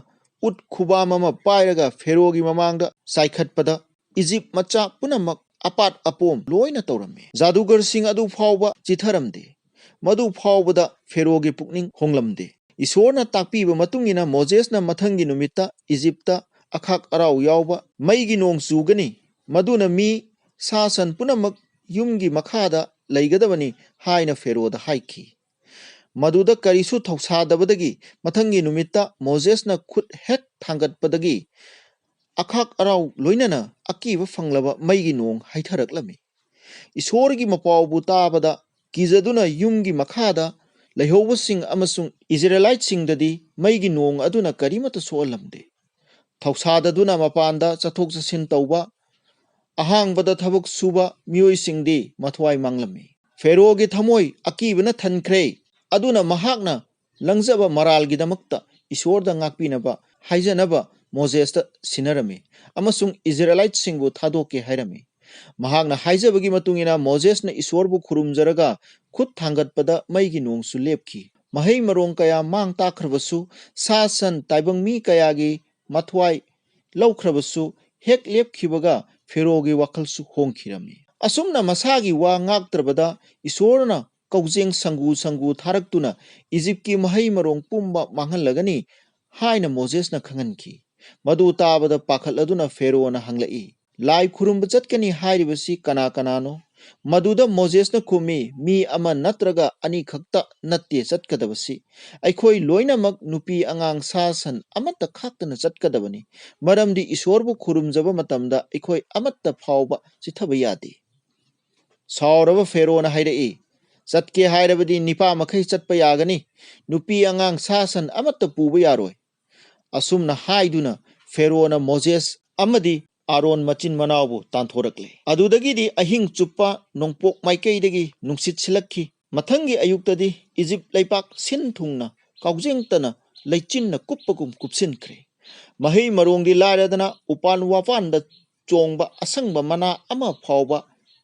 ꯎꯠ ꯈꯨꯕꯥꯝ ꯑꯃ ꯄꯥꯏꯔꯒ ꯐꯦꯔꯣꯒꯤ ꯃꯃꯥꯡꯗ ꯆꯥꯏꯈꯠꯄꯗ ꯏꯖꯤꯞ ꯃꯆꯥ ꯄꯨꯝꯅꯃꯛ ꯑꯄꯥꯠ ꯑꯄꯣꯝ ꯂꯣꯏꯅ ꯇꯧꯔꯝꯃꯤ꯫ ꯖꯥꯗꯨꯒꯔꯁꯤꯡ ꯑꯗꯨ ꯐꯥꯎꯕ ꯆꯤꯊꯔꯝꯗꯦ꯫ ꯃꯗꯨ ꯐꯥꯎꯕꯗ ꯐꯦꯔꯣꯒꯤ ꯄꯨꯛꯅꯤꯡ ꯍꯣꯡꯂꯝꯗꯦ꯫ ꯏꯁꯣꯔꯅ ꯇꯥꯛꯄꯤꯕ ꯃꯇꯨꯡ ꯏꯟꯅ ꯃꯣꯖꯦꯁꯅ ꯃꯊꯪꯒꯤ ꯅꯨꯃꯤꯠꯇ ꯏꯖꯤꯞꯇ ꯑꯈꯥꯛ ꯑꯔꯥꯎ ꯌꯥꯎꯕ ꯃꯩꯒꯤ ꯅꯣꯡ ꯆꯨꯒꯅꯤ, ꯃꯗꯨꯅ ꯃꯤ ꯁꯥ ꯁꯟ ꯄꯨꯝꯅꯃꯛ ꯌꯨꯝꯒꯤ ꯃꯈꯥꯗ ꯂꯩꯒꯗꯕꯅꯤ ꯍꯥꯏꯅ ꯐꯦꯔꯣꯗ ꯍꯥꯏꯈꯤ꯫ ꯃꯗꯨꯗ ꯀꯔꯤꯁꯨ ꯊꯧꯁꯥꯗꯕꯗꯒꯤ ꯃꯊꯪꯒꯤ ꯅꯨꯃꯤꯠꯇ ꯃꯣꯖꯦꯁꯅ ꯈꯨꯠ ꯍꯦꯛ ꯊꯥꯡꯒꯠꯄꯗꯒꯤ ꯑꯈꯥꯛ ꯑꯔꯥꯎ ꯂꯣꯏꯅꯅ ꯑꯀꯤꯕ ꯐꯪꯂꯕ ꯃꯩꯒꯤ ꯅꯣꯡ ꯍꯩꯊꯔꯛꯂꯝꯃꯤ꯫ ꯏꯁꯣꯔꯒꯤ ꯃꯄꯥꯎꯕꯨ ꯇꯥꯕꯗ ꯀꯤꯖꯗꯨꯅ ꯌꯨꯝꯒꯤ ꯃꯈꯥꯗ ꯂꯩꯍꯧꯕꯁꯤꯡ ꯑꯃꯁꯨꯡ ꯏꯖꯔꯦꯂꯥꯏꯠꯁꯤꯡꯗꯗꯤ ꯃꯩꯒꯤ ꯅꯣꯡ ꯑꯗꯨꯅ ꯀꯔꯤꯃꯠꯇ ꯁꯣꯛꯍꯜꯂꯝꯗꯦ꯫ ꯊꯧꯁꯥꯗꯗꯨꯅ ꯃꯄꯥꯟꯗ ꯆꯠꯊꯣꯛ ꯆꯠꯁꯤꯟ ꯇꯧꯕ, ꯑꯍꯥꯡꯕꯗ ꯊꯕꯛ ꯁꯨꯕ ꯃꯤꯑꯣꯏꯁꯤꯡꯗꯤ ꯃꯊ꯭ꯋꯥꯏ ꯃꯥꯡꯂꯝꯃꯤ꯫ ꯐꯦꯔꯣꯒꯤ ꯊꯃꯣꯏ ꯑꯀꯤꯕꯅ ꯊꯟꯈ꯭ꯔꯦ, ꯑꯗꯨꯅ ꯃꯍꯥꯛꯅ ꯂꯪꯖꯕ ꯃꯔꯥꯜꯒꯤꯗꯃꯛꯇ ꯏꯁꯣꯔꯗ ꯉꯥꯛꯄꯤꯅꯕ ꯍꯥꯏꯖꯅꯕ ꯃꯣꯖꯦꯁꯇ ꯁꯤꯟꯅꯔꯝꯃꯤ ꯑꯃꯁꯨꯡ ꯏꯖꯔꯦꯂꯥꯏꯠꯁꯤꯡꯕꯨ ꯊꯥꯗꯣꯛꯀꯦ ꯍꯥꯏꯔꯝꯃꯤ꯫ ꯃꯍꯥꯛꯅ ꯍꯥꯏꯖꯕꯒꯤ ꯃꯇꯨꯡ ꯏꯟꯅ ꯃꯣꯖꯦꯁꯅ ꯏꯁꯣꯔꯕꯨ ꯈꯨꯔꯨꯝꯖꯔꯒ ꯈꯨꯠ ꯊꯥꯡꯒꯠꯄꯗ ꯃꯩꯒꯤ ꯅꯣꯡꯁꯨ ꯂꯦꯞꯈꯤ꯫ ꯃꯍꯩ ꯃꯔꯣꯡ ꯀꯌꯥ ꯃꯥꯡ ꯇꯥꯛꯈ꯭ꯔꯕꯁꯨ, ꯁꯥ ꯁꯟ ꯇꯥꯏꯕꯪ ꯃꯤ ꯀꯌꯥꯒꯤ ꯃꯊ꯭ꯋꯥꯏ ꯂꯧꯈ꯭ꯔꯕꯁꯨ, ꯍꯦꯛ ꯂꯦꯞꯈꯤꯕꯒ ꯐꯦꯔꯣꯒꯤ ꯋꯥꯈꯜꯁꯨ ꯍꯣꯡꯈꯤꯔꯝꯃꯤ꯫ ꯑꯁꯨꯝꯅ ꯃꯁꯥꯒꯤ ꯋꯥ ꯉꯥꯛꯇ꯭ꯔꯕꯗ ꯏꯁꯣꯔꯅ ꯀꯧꯖꯦꯡ ꯁꯪꯒꯨ ꯁꯪꯒꯨ ꯊꯥꯔꯛꯇꯨꯅ ꯏꯖꯤꯞꯀꯤ ꯃꯍꯩ ꯃꯔꯣꯡ ꯄꯨꯝꯕ ꯃꯥꯡꯍꯜꯂꯒꯅꯤ ꯍꯥꯏꯅ ꯃꯣꯖꯦꯁꯅ ꯈꯪꯍꯟꯈꯤ꯫ ꯃꯗꯨ ꯇꯥꯕꯗ ꯄꯥꯈꯠꯂꯗꯨꯅ ꯐꯦꯔꯣꯅ ꯍꯪꯂꯛꯏ, "ꯂꯥꯏ ꯈꯨꯔꯨꯝꯕ ꯆꯠꯀꯅꯤ ꯍꯥꯏꯔꯤꯕꯁꯤ ꯀꯅꯥ ꯀꯅꯥꯅꯣ? ꯃꯗꯨꯗ ꯃꯣꯖꯦꯁꯅ ꯈꯨꯝꯃꯤ, "ꯃꯤ ꯑꯃ ꯅꯠꯇ꯭ꯔꯒ ꯑꯅꯤꯈꯛꯇ ꯅꯠꯇꯦ ꯆꯠꯀꯗꯕꯁꯤ꯫ ꯑꯩꯈꯣꯏ ꯂꯣꯏꯅꯃꯛ ꯅꯨꯄꯤ ꯑꯉꯥꯡ ꯁꯥ ꯁꯟ ꯑꯃꯠꯇ ꯈꯥꯛꯇꯅ ꯆꯠꯀꯗꯕꯅꯤ, ꯃꯔꯝꯗꯤ ꯏꯁꯣꯔꯕꯨ ꯈꯨꯔꯨꯝꯖꯕ ꯃꯇꯝꯗ ꯑꯩꯈꯣꯏ ꯑꯃꯠꯇ ꯐꯥꯎꯕ ꯆꯤꯠꯊꯕ ꯌꯥꯗꯦ"꯫ ꯁꯥꯎꯔꯕ ꯐꯦꯔꯣꯅ ꯍꯥꯏꯔꯛꯏ, "ꯆꯠꯀꯦ ꯍꯥꯏꯔꯕꯗꯤ ꯅꯤꯄꯥ ꯃꯈꯩ ꯆꯠꯄ ꯌꯥꯒꯅꯤ, ꯅꯨꯄꯤ ꯑꯉꯥꯡ ꯁꯥ ꯁꯟ ꯑꯃꯠꯇ ꯄꯨꯕ ꯌꯥꯔꯣꯏ"꯫ ꯑꯁꯨꯝꯅ ꯍꯥꯏꯗꯨꯅ ꯐꯦꯔꯣꯅ ꯃꯣꯖꯦꯁ ꯑꯃꯗꯤ ꯑꯥꯔꯣꯟ ꯃꯆꯤꯟ ꯃꯅꯥꯎꯕꯨ ꯇꯥꯟꯊꯣꯔꯛꯂꯦ꯫ ꯑꯗꯨꯗꯒꯤꯗꯤ ꯑꯍꯤꯡ ꯆꯨꯞꯄ ꯅꯣꯡꯄꯣꯛ ꯃꯥꯏꯀꯩꯗꯒꯤ ꯅꯨꯡꯁꯤꯠ ꯁꯤꯜꯂꯛꯈꯤ꯫ ꯃꯊꯪꯒꯤ ꯑꯌꯨꯛꯇꯗꯤ ꯏꯖꯤꯞ ꯂꯩꯄꯥꯛ ꯁꯤꯟ ꯊꯨꯡꯅ ꯀꯥꯎꯖꯦꯡꯇꯅ ꯂꯩꯆꯤꯟꯅ ꯀꯨꯞꯄꯒꯨꯝ ꯀꯨꯞꯁꯤꯟꯈ꯭ꯔꯦ꯫ ꯃꯍꯩ ꯃꯔꯣꯡꯗꯤ ꯂꯥꯏꯔꯗꯅ ꯎꯄꯥꯟ ꯋꯥꯄꯥꯟꯗ ꯆꯣꯡꯕ ꯑꯁꯪꯕ ꯃꯅꯥ ꯑꯃ ꯐꯥꯎꯕ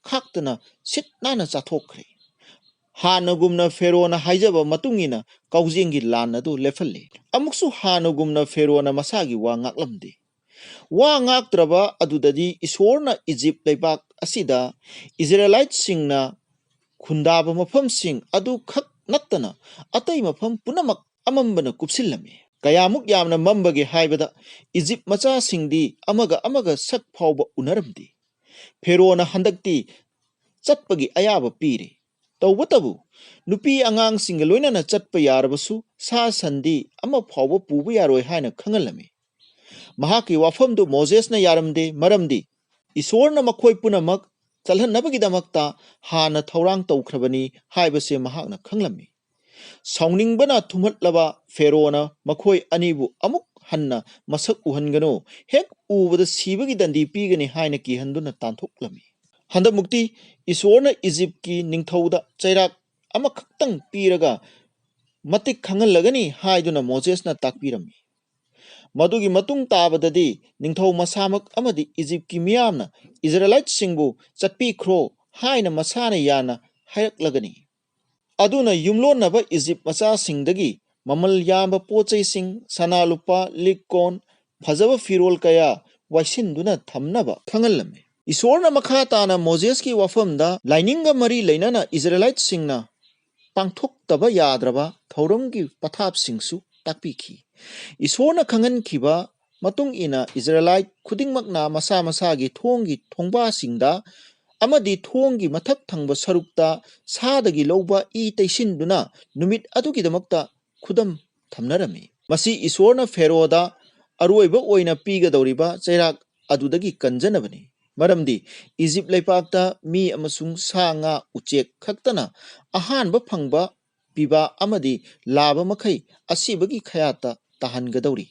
ꯈꯥꯛꯇꯅ ꯁꯤꯠ ꯅꯥꯟꯅ ꯆꯥꯊꯣꯛꯈ꯭ꯔꯦ꯫ ꯍꯥꯟꯅꯒꯨꯝꯅ ꯐꯦꯔꯣꯅ ꯍꯥꯏꯖꯕ ꯃꯇꯨꯡ ꯏꯟꯅ ꯀꯥꯎꯖꯦꯡꯒꯤ ꯂꯥꯟ ꯑꯗꯨ ꯂꯦꯞꯍꯜꯂꯦ꯫ ꯑꯃꯨꯛꯁꯨ ꯍꯥꯟꯅꯒꯨꯝꯅ ꯐꯦꯔꯣꯅ ꯃꯁꯥꯒꯤ ꯋꯥ ꯉꯥꯛꯂꯝꯗꯦ꯫ ꯋꯥ ꯉꯥꯛꯇ꯭ꯔꯕ ꯑꯗꯨꯗꯗꯤ ꯏꯁꯣꯔꯅ ꯏꯖꯤꯞ ꯂꯩꯕꯥꯛ ꯑꯁꯤꯗ ꯏꯖꯔꯦꯂꯥꯏꯠꯁꯤꯡꯅ ꯈꯨꯟꯗꯥꯕ ꯃꯐꯝꯁꯤꯡ ꯑꯗꯨꯈꯛ ꯅꯠꯇꯅ ꯑꯇꯩ ꯃꯐꯝ ꯄꯨꯝꯅꯃꯛ ꯑꯃꯝꯕꯅ ꯀꯨꯞꯁꯤꯜꯂꯝꯃꯤ꯫ ꯀꯌꯥꯃꯨꯛ ꯌꯥꯝꯅ ꯃꯝꯕꯒꯦ ꯍꯥꯏꯕꯗ ꯏꯖꯤꯞ ꯃꯆꯥꯁꯤꯡꯗꯤ ꯑꯃꯒ ꯑꯃꯒ ꯁꯛ ꯐꯥꯎꯕ ꯎꯅꯔꯝꯗꯦ꯫ ꯐꯦꯔꯣꯅ ꯍꯟꯗꯛꯇꯤ ꯆꯠꯄꯒꯤ ꯑꯌꯥꯕ ꯄꯤꯔꯦ꯫ ꯇꯧꯕꯇꯕꯨ ꯅꯨꯄꯤ ꯑꯉꯥꯡꯁꯤꯡꯒ ꯂꯣꯏꯅꯅ ꯆꯠꯄ ꯌꯥꯔꯕꯁꯨ ꯁꯥ ꯁꯟꯗꯤ ꯑꯃ ꯐꯥꯎꯕ ꯄꯨꯕ ꯌꯥꯔꯣꯏ ꯍꯥꯏꯅ ꯈꯪꯍꯜꯂꯝꯃꯤ꯫ ꯃꯍꯥꯛꯀꯤ ꯋꯥꯐꯝꯗꯨ ꯃꯣꯖꯦꯁꯅ ꯌꯥꯔꯝꯗꯦ, ꯃꯔꯝꯗꯤ ꯏꯁꯣꯔꯅ ꯃꯈꯣꯏ ꯄꯨꯝꯅꯃꯛ ꯆꯠꯍꯟꯅꯕꯒꯤꯗꯃꯛꯇ ꯍꯥꯟꯅ ꯊꯧꯔꯥꯡ ꯇꯧꯈ꯭ꯔꯕꯅꯤ ꯍꯥꯏꯕꯁꯦ ꯃꯍꯥꯛꯅ ꯈꯪꯂꯝꯃꯤ꯫ ꯁꯥꯎꯅꯤꯡꯕꯅ ꯊꯨꯝꯍꯠꯂꯕ ꯐꯦꯔꯣꯅ ꯃꯈꯣꯏ ꯑꯅꯤꯕꯨ ꯑꯃꯨꯛ ꯍꯟꯅ ꯃꯁꯛ ꯎꯍꯟꯒꯅꯨ, ꯍꯦꯛ ꯎꯕꯗ ꯁꯤꯕꯒꯤ ꯗꯟꯗꯤ ꯄꯤꯒꯅꯤ ꯍꯥꯏꯅ ꯀꯤꯍꯟꯗꯨꯅ ꯇꯥꯟꯊꯣꯛꯂꯝꯃꯤ꯫ ꯍꯟꯗꯛꯃꯨꯛꯇꯤ ꯏꯁꯣꯔꯅ ꯏꯖꯤꯞꯀꯤ ꯅꯤꯡꯊꯧꯗ ꯆꯩꯔꯥꯛ ꯑꯃꯈꯛꯇꯪ ꯄꯤꯔꯒ ꯃꯇꯤꯛ ꯈꯪꯍꯜꯂꯒꯅꯤ ꯍꯥꯏꯗꯨꯅ ꯃꯣꯖꯦꯁꯅ ꯇꯥꯛꯄꯤꯔꯝꯃꯤ꯫ ꯃꯗꯨꯒꯤ ꯃꯇꯨꯡ ꯇꯥꯕꯗꯗꯤ ꯅꯤꯡꯊꯧ ꯃꯁꯥꯃꯛ ꯑꯃꯗꯤ ꯏꯖꯤꯞꯀꯤ ꯃꯤꯌꯥꯝꯅ ꯏꯖꯔꯦꯂꯥꯏꯠꯁꯤꯡꯕꯨ "ꯆꯠꯄꯤꯈ꯭ꯔꯣ" ꯍꯥꯏꯅ ꯃꯁꯥꯅ ꯌꯥꯅ ꯍꯥꯏꯔꯛꯂꯒꯅꯤ꯫ ꯑꯗꯨꯅ ꯌꯨꯝꯂꯣꯟꯅꯕ ꯏꯖꯤꯞ ꯃꯆꯥꯁꯤꯡꯗꯒꯤ ꯃꯃꯜ ꯌꯥꯝꯕ ꯄꯣꯠ ꯆꯩꯁꯤꯡ, ꯁꯅꯥ ꯂꯨꯄꯥ, ꯂꯤꯛ ꯀꯣꯟ, ꯐꯖꯕ ꯐꯤꯔꯣꯜ ꯀꯌꯥ ꯋꯥꯏꯁꯤꯟꯗꯨꯅ ꯊꯝꯅꯕ ꯈꯪꯍꯜꯂꯝꯃꯤ꯫ ꯏꯁꯣꯔꯅ ꯃꯈꯥ ꯇꯥꯅ ꯃꯣꯖꯦꯁꯀꯤ ꯋꯥꯐꯝꯗ ꯂꯥꯏꯅꯤꯡꯒ ꯃꯔꯤ ꯂꯩꯅꯅ ꯏꯖꯔꯦꯂꯥꯏꯠꯁꯤꯡꯅ ꯄꯥꯡꯊꯣꯛꯇꯕ ꯌꯥꯗ꯭ꯔꯕ ꯊꯧꯔꯝꯒꯤ ꯄꯊꯥꯞꯁꯤꯡꯁꯨ ꯇꯥꯛꯄꯤꯈꯤ꯫ ꯏꯁꯣꯔꯅ ꯈꯪꯍꯟꯈꯤꯕ ꯃꯇꯨꯡ ꯏꯟꯅ ꯏꯖꯔꯦꯂꯥꯏꯠ ꯈꯨꯗꯤꯡꯃꯛꯅ ꯃꯁꯥ ꯃꯁꯥꯒꯤ ꯊꯣꯡꯒꯤ ꯊꯣꯡꯕꯥꯁꯤꯡꯗ ꯑꯃꯗꯤ ꯊꯣꯡꯒꯤ ꯃꯊꯛ ꯊꯪꯕ ꯁꯔꯨꯛꯇ ꯁꯥꯗꯒꯤ ꯂꯧꯕ ꯏ ꯇꯩꯁꯤꯟꯗꯨꯅ ꯅꯨꯃꯤꯠ ꯑꯗꯨꯒꯤꯗꯃꯛꯇ ꯈꯨꯗꯝ ꯊꯝꯅꯔꯝꯃꯤ꯫ ꯃꯁꯤ ꯏꯁꯣꯔꯅ ꯐꯦꯔꯣꯗ ꯑꯔꯣꯏꯕ ꯑꯣꯏꯅ ꯄꯤꯒꯗꯧꯔꯤꯕ ꯆꯩꯔꯥꯛ ꯑꯗꯨꯗꯒꯤ ꯀꯟꯖꯅꯕꯅꯤ꯫ ꯃꯔꯝꯗꯤ ꯏꯖꯤꯞ ꯂꯩꯄꯥꯛꯇ ꯃꯤ ꯑꯃꯁꯨꯡ ꯁꯥ ꯉꯥ ꯎꯆꯦꯛ ꯈꯛꯇꯅ ꯑꯍꯥꯟꯕ ꯐꯪꯕ ꯄꯤꯕ ꯑꯃꯗꯤ ꯂꯥꯕ ꯃꯈꯩ ꯑꯁꯤꯕꯒꯤ ꯈꯌꯥꯠꯇ ꯇꯥꯍꯟꯒꯗꯧꯔꯤ꯫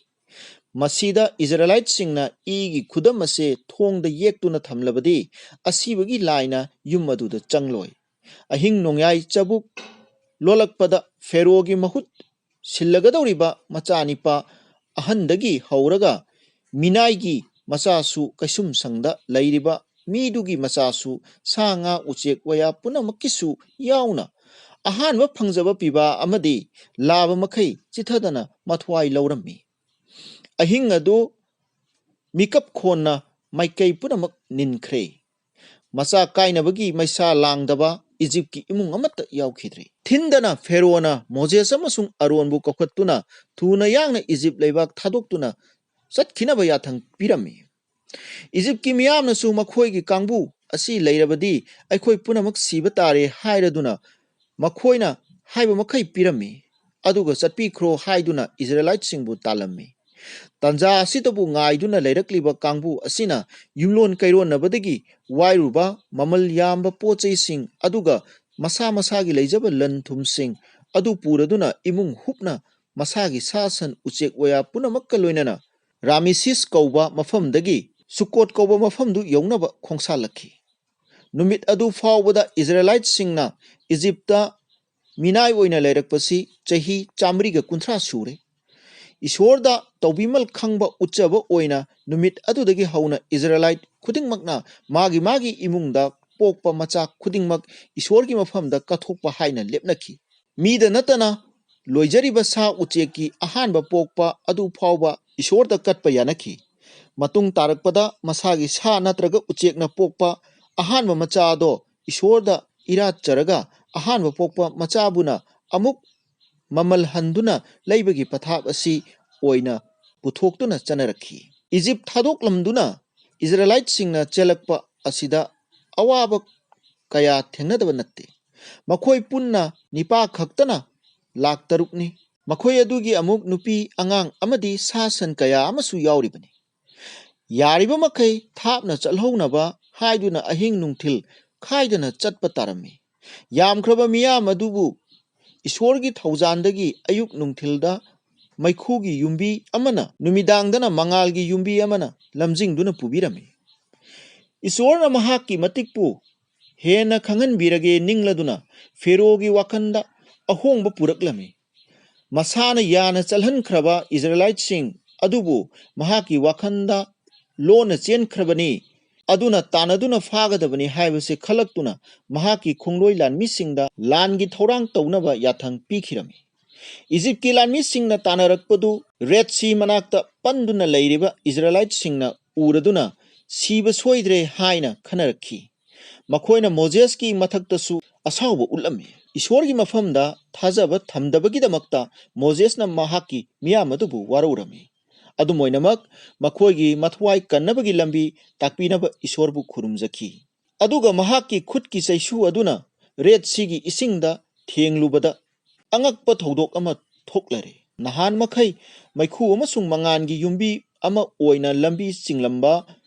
ꯃꯁꯤꯗ ꯏꯖꯔꯦꯂꯥꯏꯠꯁꯤꯡꯅ ꯏꯒꯤ ꯈꯨꯗꯝ ꯑꯁꯦ ꯊꯣꯡꯗ ꯌꯦꯛꯇꯨꯅ ꯊꯝꯂꯕꯗꯤ ꯑꯁꯤꯕꯒꯤ ꯂꯥꯏꯅ ꯌꯨꯝ ꯑꯗꯨꯗ ꯆꯪꯂꯣꯏ꯫ ꯑꯍꯤꯡ ꯅꯣꯡꯌꯥꯏ ꯆꯕꯨꯛ ꯂꯣꯜꯂꯛꯄꯗ ꯐꯦꯔꯣꯒꯤ ꯃꯍꯨꯠ ꯁꯤꯜꯂꯒꯗꯧꯔꯤꯕ ꯃꯆꯥꯅꯤꯄꯥ ꯑꯍꯟꯗꯒꯤ ꯍꯧꯔꯒ ꯃꯤꯅꯥꯏꯒꯤ ꯃꯆꯥꯁꯨ, ꯀꯩꯁꯨꯝꯁꯪꯗ ꯂꯩꯔꯤꯕ ꯃꯤꯗꯨꯒꯤ ꯃꯆꯥꯁꯨ, ꯁꯥ ꯉꯥ ꯎꯆꯦꯛ ꯋꯥꯌꯥ ꯄꯨꯝꯅꯃꯛꯀꯤꯁꯨ ꯌꯥꯎꯅ ꯑꯍꯥꯟꯕ ꯐꯪꯖꯕ ꯄꯤꯕ ꯑꯃꯗꯤ ꯂꯥꯕ ꯃꯈꯩ ꯆꯤꯊꯗꯅ ꯃꯊ꯭ꯋꯥꯏ ꯂꯧꯔꯝꯃꯤ꯫ ꯑꯍꯤꯡ ꯑꯗꯨ ꯃꯤꯀꯞ ꯈꯣꯟꯅ ꯃꯥꯏꯀꯩ ꯄꯨꯝꯅꯃꯛ ꯅꯤꯟꯈ꯭ꯔꯦ꯫ ꯃꯆꯥ ꯀꯥꯏꯅꯕꯒꯤ ꯃꯩꯁꯥ ꯂꯥꯡꯗꯕ ꯏꯖꯤꯞꯀꯤ ꯏꯃꯨꯡ ꯑꯃꯠꯇ ꯌꯥꯎꯈꯤꯗ꯭ꯔꯦ꯫ ꯊꯤꯟꯗꯅ ꯐꯦꯔꯣꯅ ꯃꯣꯖꯦꯁ ꯑꯃꯁꯨꯡ ꯑꯔꯣꯟꯕꯨ ꯀꯧꯈꯠꯇꯨꯅ ꯊꯨꯅ ꯌꯥꯡꯅ ꯏꯖꯤꯞ ꯂꯩꯕꯥꯛ ꯊꯥꯗꯣꯛꯇꯨꯅ ꯆꯠꯈꯤꯅꯕ ꯌꯥꯊꯪ ꯄꯤꯔꯝꯃꯤ꯫ ꯏꯖꯤꯞꯀꯤ ꯃꯤꯌꯥꯝꯅꯁꯨ ꯃꯈꯣꯏꯒꯤ ꯀꯥꯡꯕꯨ ꯑꯁꯤ ꯂꯩꯔꯕꯗꯤ ꯑꯩꯈꯣꯏ ꯄꯨꯝꯅꯃꯛ ꯁꯤꯕ ꯇꯥꯔꯦ ꯍꯥꯏꯔꯗꯨꯅ ꯃꯈꯣꯏꯅ ꯍꯥꯏꯕ ꯃꯈꯩ ꯄꯤꯔꯝꯃꯤ꯫ ꯑꯗꯨꯒ ꯆꯠꯄꯤꯈ꯭ꯔꯣ ꯍꯥꯏꯗꯨꯅ ꯏꯖꯔꯦꯂꯥꯏꯠꯁꯤꯡꯕꯨ ꯇꯥꯜꯂꯝꯃꯤ꯫ ꯇꯥꯟꯖꯥ ꯑꯁꯤꯗꯕꯨ ꯉꯥꯏꯗꯨꯅ ꯂꯩꯔꯛꯂꯤꯕ ꯀꯥꯡꯕꯨ ꯑꯁꯤꯅ ꯌꯨꯝꯂꯣꯟ ꯀꯩꯔꯣꯟꯅꯕꯗꯒꯤ ꯋꯥꯏꯔꯨꯕ ꯃꯃꯜ ꯌꯥꯝꯕ ꯄꯣꯠ ꯆꯩꯁꯤꯡ ꯑꯗꯨꯒ ꯃꯁꯥ ꯃꯁꯥꯒꯤ ꯂꯩꯖꯕ ꯂꯟ ꯊꯨꯝꯁꯤꯡ ꯑꯗꯨ ꯄꯨꯔꯗꯨꯅ ꯏꯃꯨꯡ ꯍꯨꯞꯅ ꯃꯁꯥꯒꯤ ꯁꯥ ꯁꯟ ꯎꯆꯦꯛ ꯋꯥꯌꯥ ꯄꯨꯝꯅꯃꯛꯀ ꯂꯣꯏꯅꯅ ꯔꯥꯃꯤꯁꯤꯁ ꯀꯧꯕ ꯃꯐꯝꯗꯒꯤ ꯁꯨꯀꯣꯠ ꯀꯧꯕ ꯃꯐꯝꯗꯨ ꯌꯧꯅꯕ ꯈꯣꯡꯁꯥꯜꯂꯛꯈꯤ꯫ ꯅꯨꯃꯤꯠ ꯑꯗꯨ ꯐꯥꯎꯕꯗ ꯏꯖꯔꯦꯂꯥꯏꯠꯁꯤꯡꯅ ꯏꯖꯤꯞꯇ ꯃꯤꯅꯥꯏ ꯑꯣꯏꯅ ꯂꯩꯔꯛꯄꯁꯤ ꯆꯍꯤ ꯆꯥꯃꯔꯤꯒ ꯀꯨꯟꯊ꯭ꯔꯥ ꯁꯨꯔꯦ꯫ ꯏꯁꯣꯔꯗ ꯇꯧꯕꯤꯃꯜ ꯈꯪꯕ ꯎꯠꯆꯕ ꯑꯣꯏꯅ ꯅꯨꯃꯤꯠ ꯑꯗꯨꯗꯒꯤ ꯍꯧꯅ ꯏꯖꯔꯦꯂꯥꯏꯠ ꯈꯨꯗꯤꯡꯃꯛꯅ ꯃꯥꯒꯤ ꯃꯥꯒꯤ ꯏꯃꯨꯡꯗ ꯄꯣꯛꯄ ꯃꯆꯥ ꯈꯨꯗꯤꯡꯃꯛ ꯏꯁꯣꯔꯒꯤ ꯃꯐꯝꯗ ꯀꯠꯊꯣꯛꯄ ꯍꯥꯏꯅ ꯂꯦꯞꯅꯈꯤ꯫ ꯃꯤꯗ ꯅꯠꯇꯅ ꯂꯣꯏꯖꯔꯤꯕ ꯁꯥ ꯎꯆꯦꯛꯀꯤ ꯑꯍꯥꯟꯕ ꯄꯣꯛꯄ ꯑꯗꯨ ꯐꯥꯎꯕ ꯏꯁꯣꯔꯗ ꯀꯠꯄ ꯌꯥꯅꯈꯤ꯫ ꯃꯇꯨꯡ ꯇꯥꯔꯛꯄꯗ ꯃꯁꯥꯒꯤ ꯁꯥ ꯅꯠꯇ꯭ꯔꯒ ꯎꯆꯦꯛꯅ ꯄꯣꯛꯄ ꯑꯍꯥꯟꯕ ꯃꯆꯥ ꯑꯗꯣ ꯏꯁꯣꯔꯗ ꯏꯔꯥꯠꯆꯔꯒ ꯑꯍꯥꯟꯕ ꯄꯣꯛꯄ ꯃꯆꯥꯕꯨꯅ ꯑꯃꯨꯛ ꯃꯃꯜ ꯍꯟꯗꯨꯅ ꯂꯩꯕꯒꯤ ꯄꯊꯥꯞ ꯑꯁꯤ ꯑꯣꯏꯅ ꯄꯨꯊꯣꯛꯇꯨꯅ ꯆꯠꯅꯔꯛꯈꯤ꯫ ꯏꯖꯤꯞ ꯊꯥꯗꯣꯛꯂꯝꯗꯨꯅ ꯏꯖꯔꯦꯂꯥꯏꯠꯁꯤꯡꯅ ꯆꯦꯜꯂꯛꯄ ꯑꯁꯤꯗ ꯑꯋꯥꯕ ꯀꯌꯥ ꯊꯦꯡꯅꯗꯕ ꯅꯠꯇꯦ꯫ ꯃꯈꯣꯏ ꯄꯨꯟꯅ ꯅꯤꯄꯥ ꯈꯛꯇꯅ ꯂꯥꯛ ꯇꯔꯨꯛꯅꯤ꯫ ꯃꯈꯣꯏ ꯑꯗꯨꯒꯤ ꯑꯃꯨꯛ ꯅꯨꯄꯤ ꯑꯉꯥꯡ ꯑꯃꯗꯤ ꯁꯥ ꯁꯟ ꯀꯌꯥ ꯑꯃꯁꯨ ꯌꯥꯎꯔꯤꯕꯅꯤ꯫ ꯌꯥꯔꯤꯕ ꯃꯈꯩ ꯊꯥꯞꯅ ꯆꯠꯍꯧꯅꯕ ꯍꯥꯏꯗꯨꯅ ꯑꯍꯤꯡ ꯅꯨꯡꯊꯤꯜ ꯈꯥꯏꯗꯅ ꯆꯠꯄ ꯇꯥꯔꯝꯃꯤ꯫ ꯌꯥꯝꯈ꯭ꯔꯕ ꯃꯤꯌꯥꯝ ꯑꯗꯨꯕꯨ ꯏꯁꯣꯔꯒꯤ ꯊꯧꯖꯥꯟꯗꯒꯤ ꯑꯌꯨꯛ ꯅꯨꯡꯊꯤꯜꯗ ꯃꯩꯈꯨꯒꯤ ꯌꯨꯝꯕꯤ ꯑꯃꯅ, ꯅꯨꯃꯤꯗꯥꯡꯗꯅ ꯃꯉꯥꯜꯒꯤ ꯌꯨꯝꯕꯤ ꯑꯃꯅ ꯂꯝꯖꯤꯡꯗꯨꯅ ꯄꯨꯕꯤꯔꯝꯃꯤ꯫ ꯏꯁꯣꯔꯅ ꯃꯍꯥꯛꯀꯤ ꯃꯇꯤꯛꯄꯨ ꯍꯦꯟꯅ ꯈꯪꯍꯟꯕꯤꯔꯒꯦ ꯅꯤꯡꯂꯗꯨꯅ ꯐꯦꯔꯣꯒꯤ ꯋꯥꯈꯜꯗ ꯑꯍꯣꯡꯕ ꯄꯨꯔꯛꯂꯝꯃꯤ꯫ ꯃꯁꯥꯅ ꯌꯥꯅ ꯆꯠꯍꯟꯈ꯭ꯔꯕ ꯏꯖꯔꯦꯂꯥꯏꯠꯁꯤꯡ ꯑꯗꯨꯕꯨ ꯃꯍꯥꯛꯀꯤ ꯋꯥꯈꯜꯗ ꯂꯣꯟꯅ ꯆꯦꯟꯈ꯭ꯔꯕꯅꯤ, ꯑꯗꯨꯅ ꯇꯥꯟꯅꯗꯨꯅ ꯐꯥꯒꯗꯕꯅꯤ ꯍꯥꯏꯕꯁꯤ ꯈꯜꯂꯛꯇꯨꯅ ꯃꯍꯥꯛꯀꯤ ꯈꯣꯡꯂꯣꯏ ꯂꯥꯟꯃꯤꯁꯤꯡꯗ ꯂꯥꯟꯒꯤ ꯊꯧꯔꯥꯡ ꯇꯧꯅꯕ ꯌꯥꯊꯪ ꯄꯤꯈꯤꯔꯝꯃꯤ꯫ ꯏꯖꯤꯞꯀꯤ ꯂꯥꯟꯃꯤꯁꯤꯡꯅ ꯇꯥꯟꯅꯔꯛꯄꯗꯨ ꯔꯦꯗ ꯁꯤ ꯃꯅꯥꯛꯇ ꯄꯟꯗꯨꯅ ꯂꯩꯔꯤꯕ ꯏꯖꯔꯦꯂꯥꯏꯠꯁꯤꯡꯅ ꯎꯔꯗꯨꯅ ꯁꯤꯕ ꯁꯣꯏꯗ꯭ꯔꯦ ꯍꯥꯏꯅ ꯈꯟꯅꯔꯛꯈꯤ꯫ ꯃꯈꯣꯏꯅ ꯃꯣꯖꯦꯁꯀꯤ ꯃꯊꯛꯇꯁꯨ ꯑꯁꯥꯎꯕ ꯎꯠꯂꯝꯃꯤ꯫ ꯏꯁꯣꯔꯒꯤ ꯃꯐꯝꯗ ꯊꯥꯖꯕ ꯊꯝꯗꯕꯒꯤꯗꯃꯛꯇ ꯃꯣꯖꯦꯁꯅ ꯃꯍꯥꯛꯀꯤ ꯃꯤꯌꯥꯝ ꯑꯗꯨꯕꯨ ꯋꯥꯔꯧꯔꯝꯃꯤ꯫ ꯑꯗꯨꯝ ꯑꯣꯏꯅꯃꯛ, ꯃꯈꯣꯏꯒꯤ ꯃꯊ꯭ꯋꯥꯏ ꯀꯟꯅꯕꯒꯤ ꯂꯝꯕꯤ ꯇꯥꯛꯄꯤꯅꯕ ꯏꯁꯣꯔꯕꯨ ꯈꯨꯔꯨꯝꯖꯈꯤ꯫ ꯑꯗꯨꯒ ꯃꯍꯥꯛꯀꯤ ꯈꯨꯠꯀꯤ ꯆꯩꯁꯨ ꯑꯗꯨꯅ ꯔꯦꯗ ꯁꯤꯒꯤ ꯏꯁꯤꯡꯗ ꯊꯦꯡꯂꯨꯕꯗ ꯑꯉꯛꯄ ꯊꯧꯗꯣꯛ ꯑꯃ ꯊꯣꯛꯂꯔꯦ꯫ ꯅꯍꯥꯟ ꯃꯈꯩ ꯃꯩꯈꯨ ꯑꯃꯁꯨꯡ ꯃꯉꯥꯜꯒꯤ ꯌꯨꯝꯕꯤ ꯑꯃ ꯑꯣꯏꯅ ꯂꯝꯕꯤ ꯆꯤꯡꯂꯝꯕ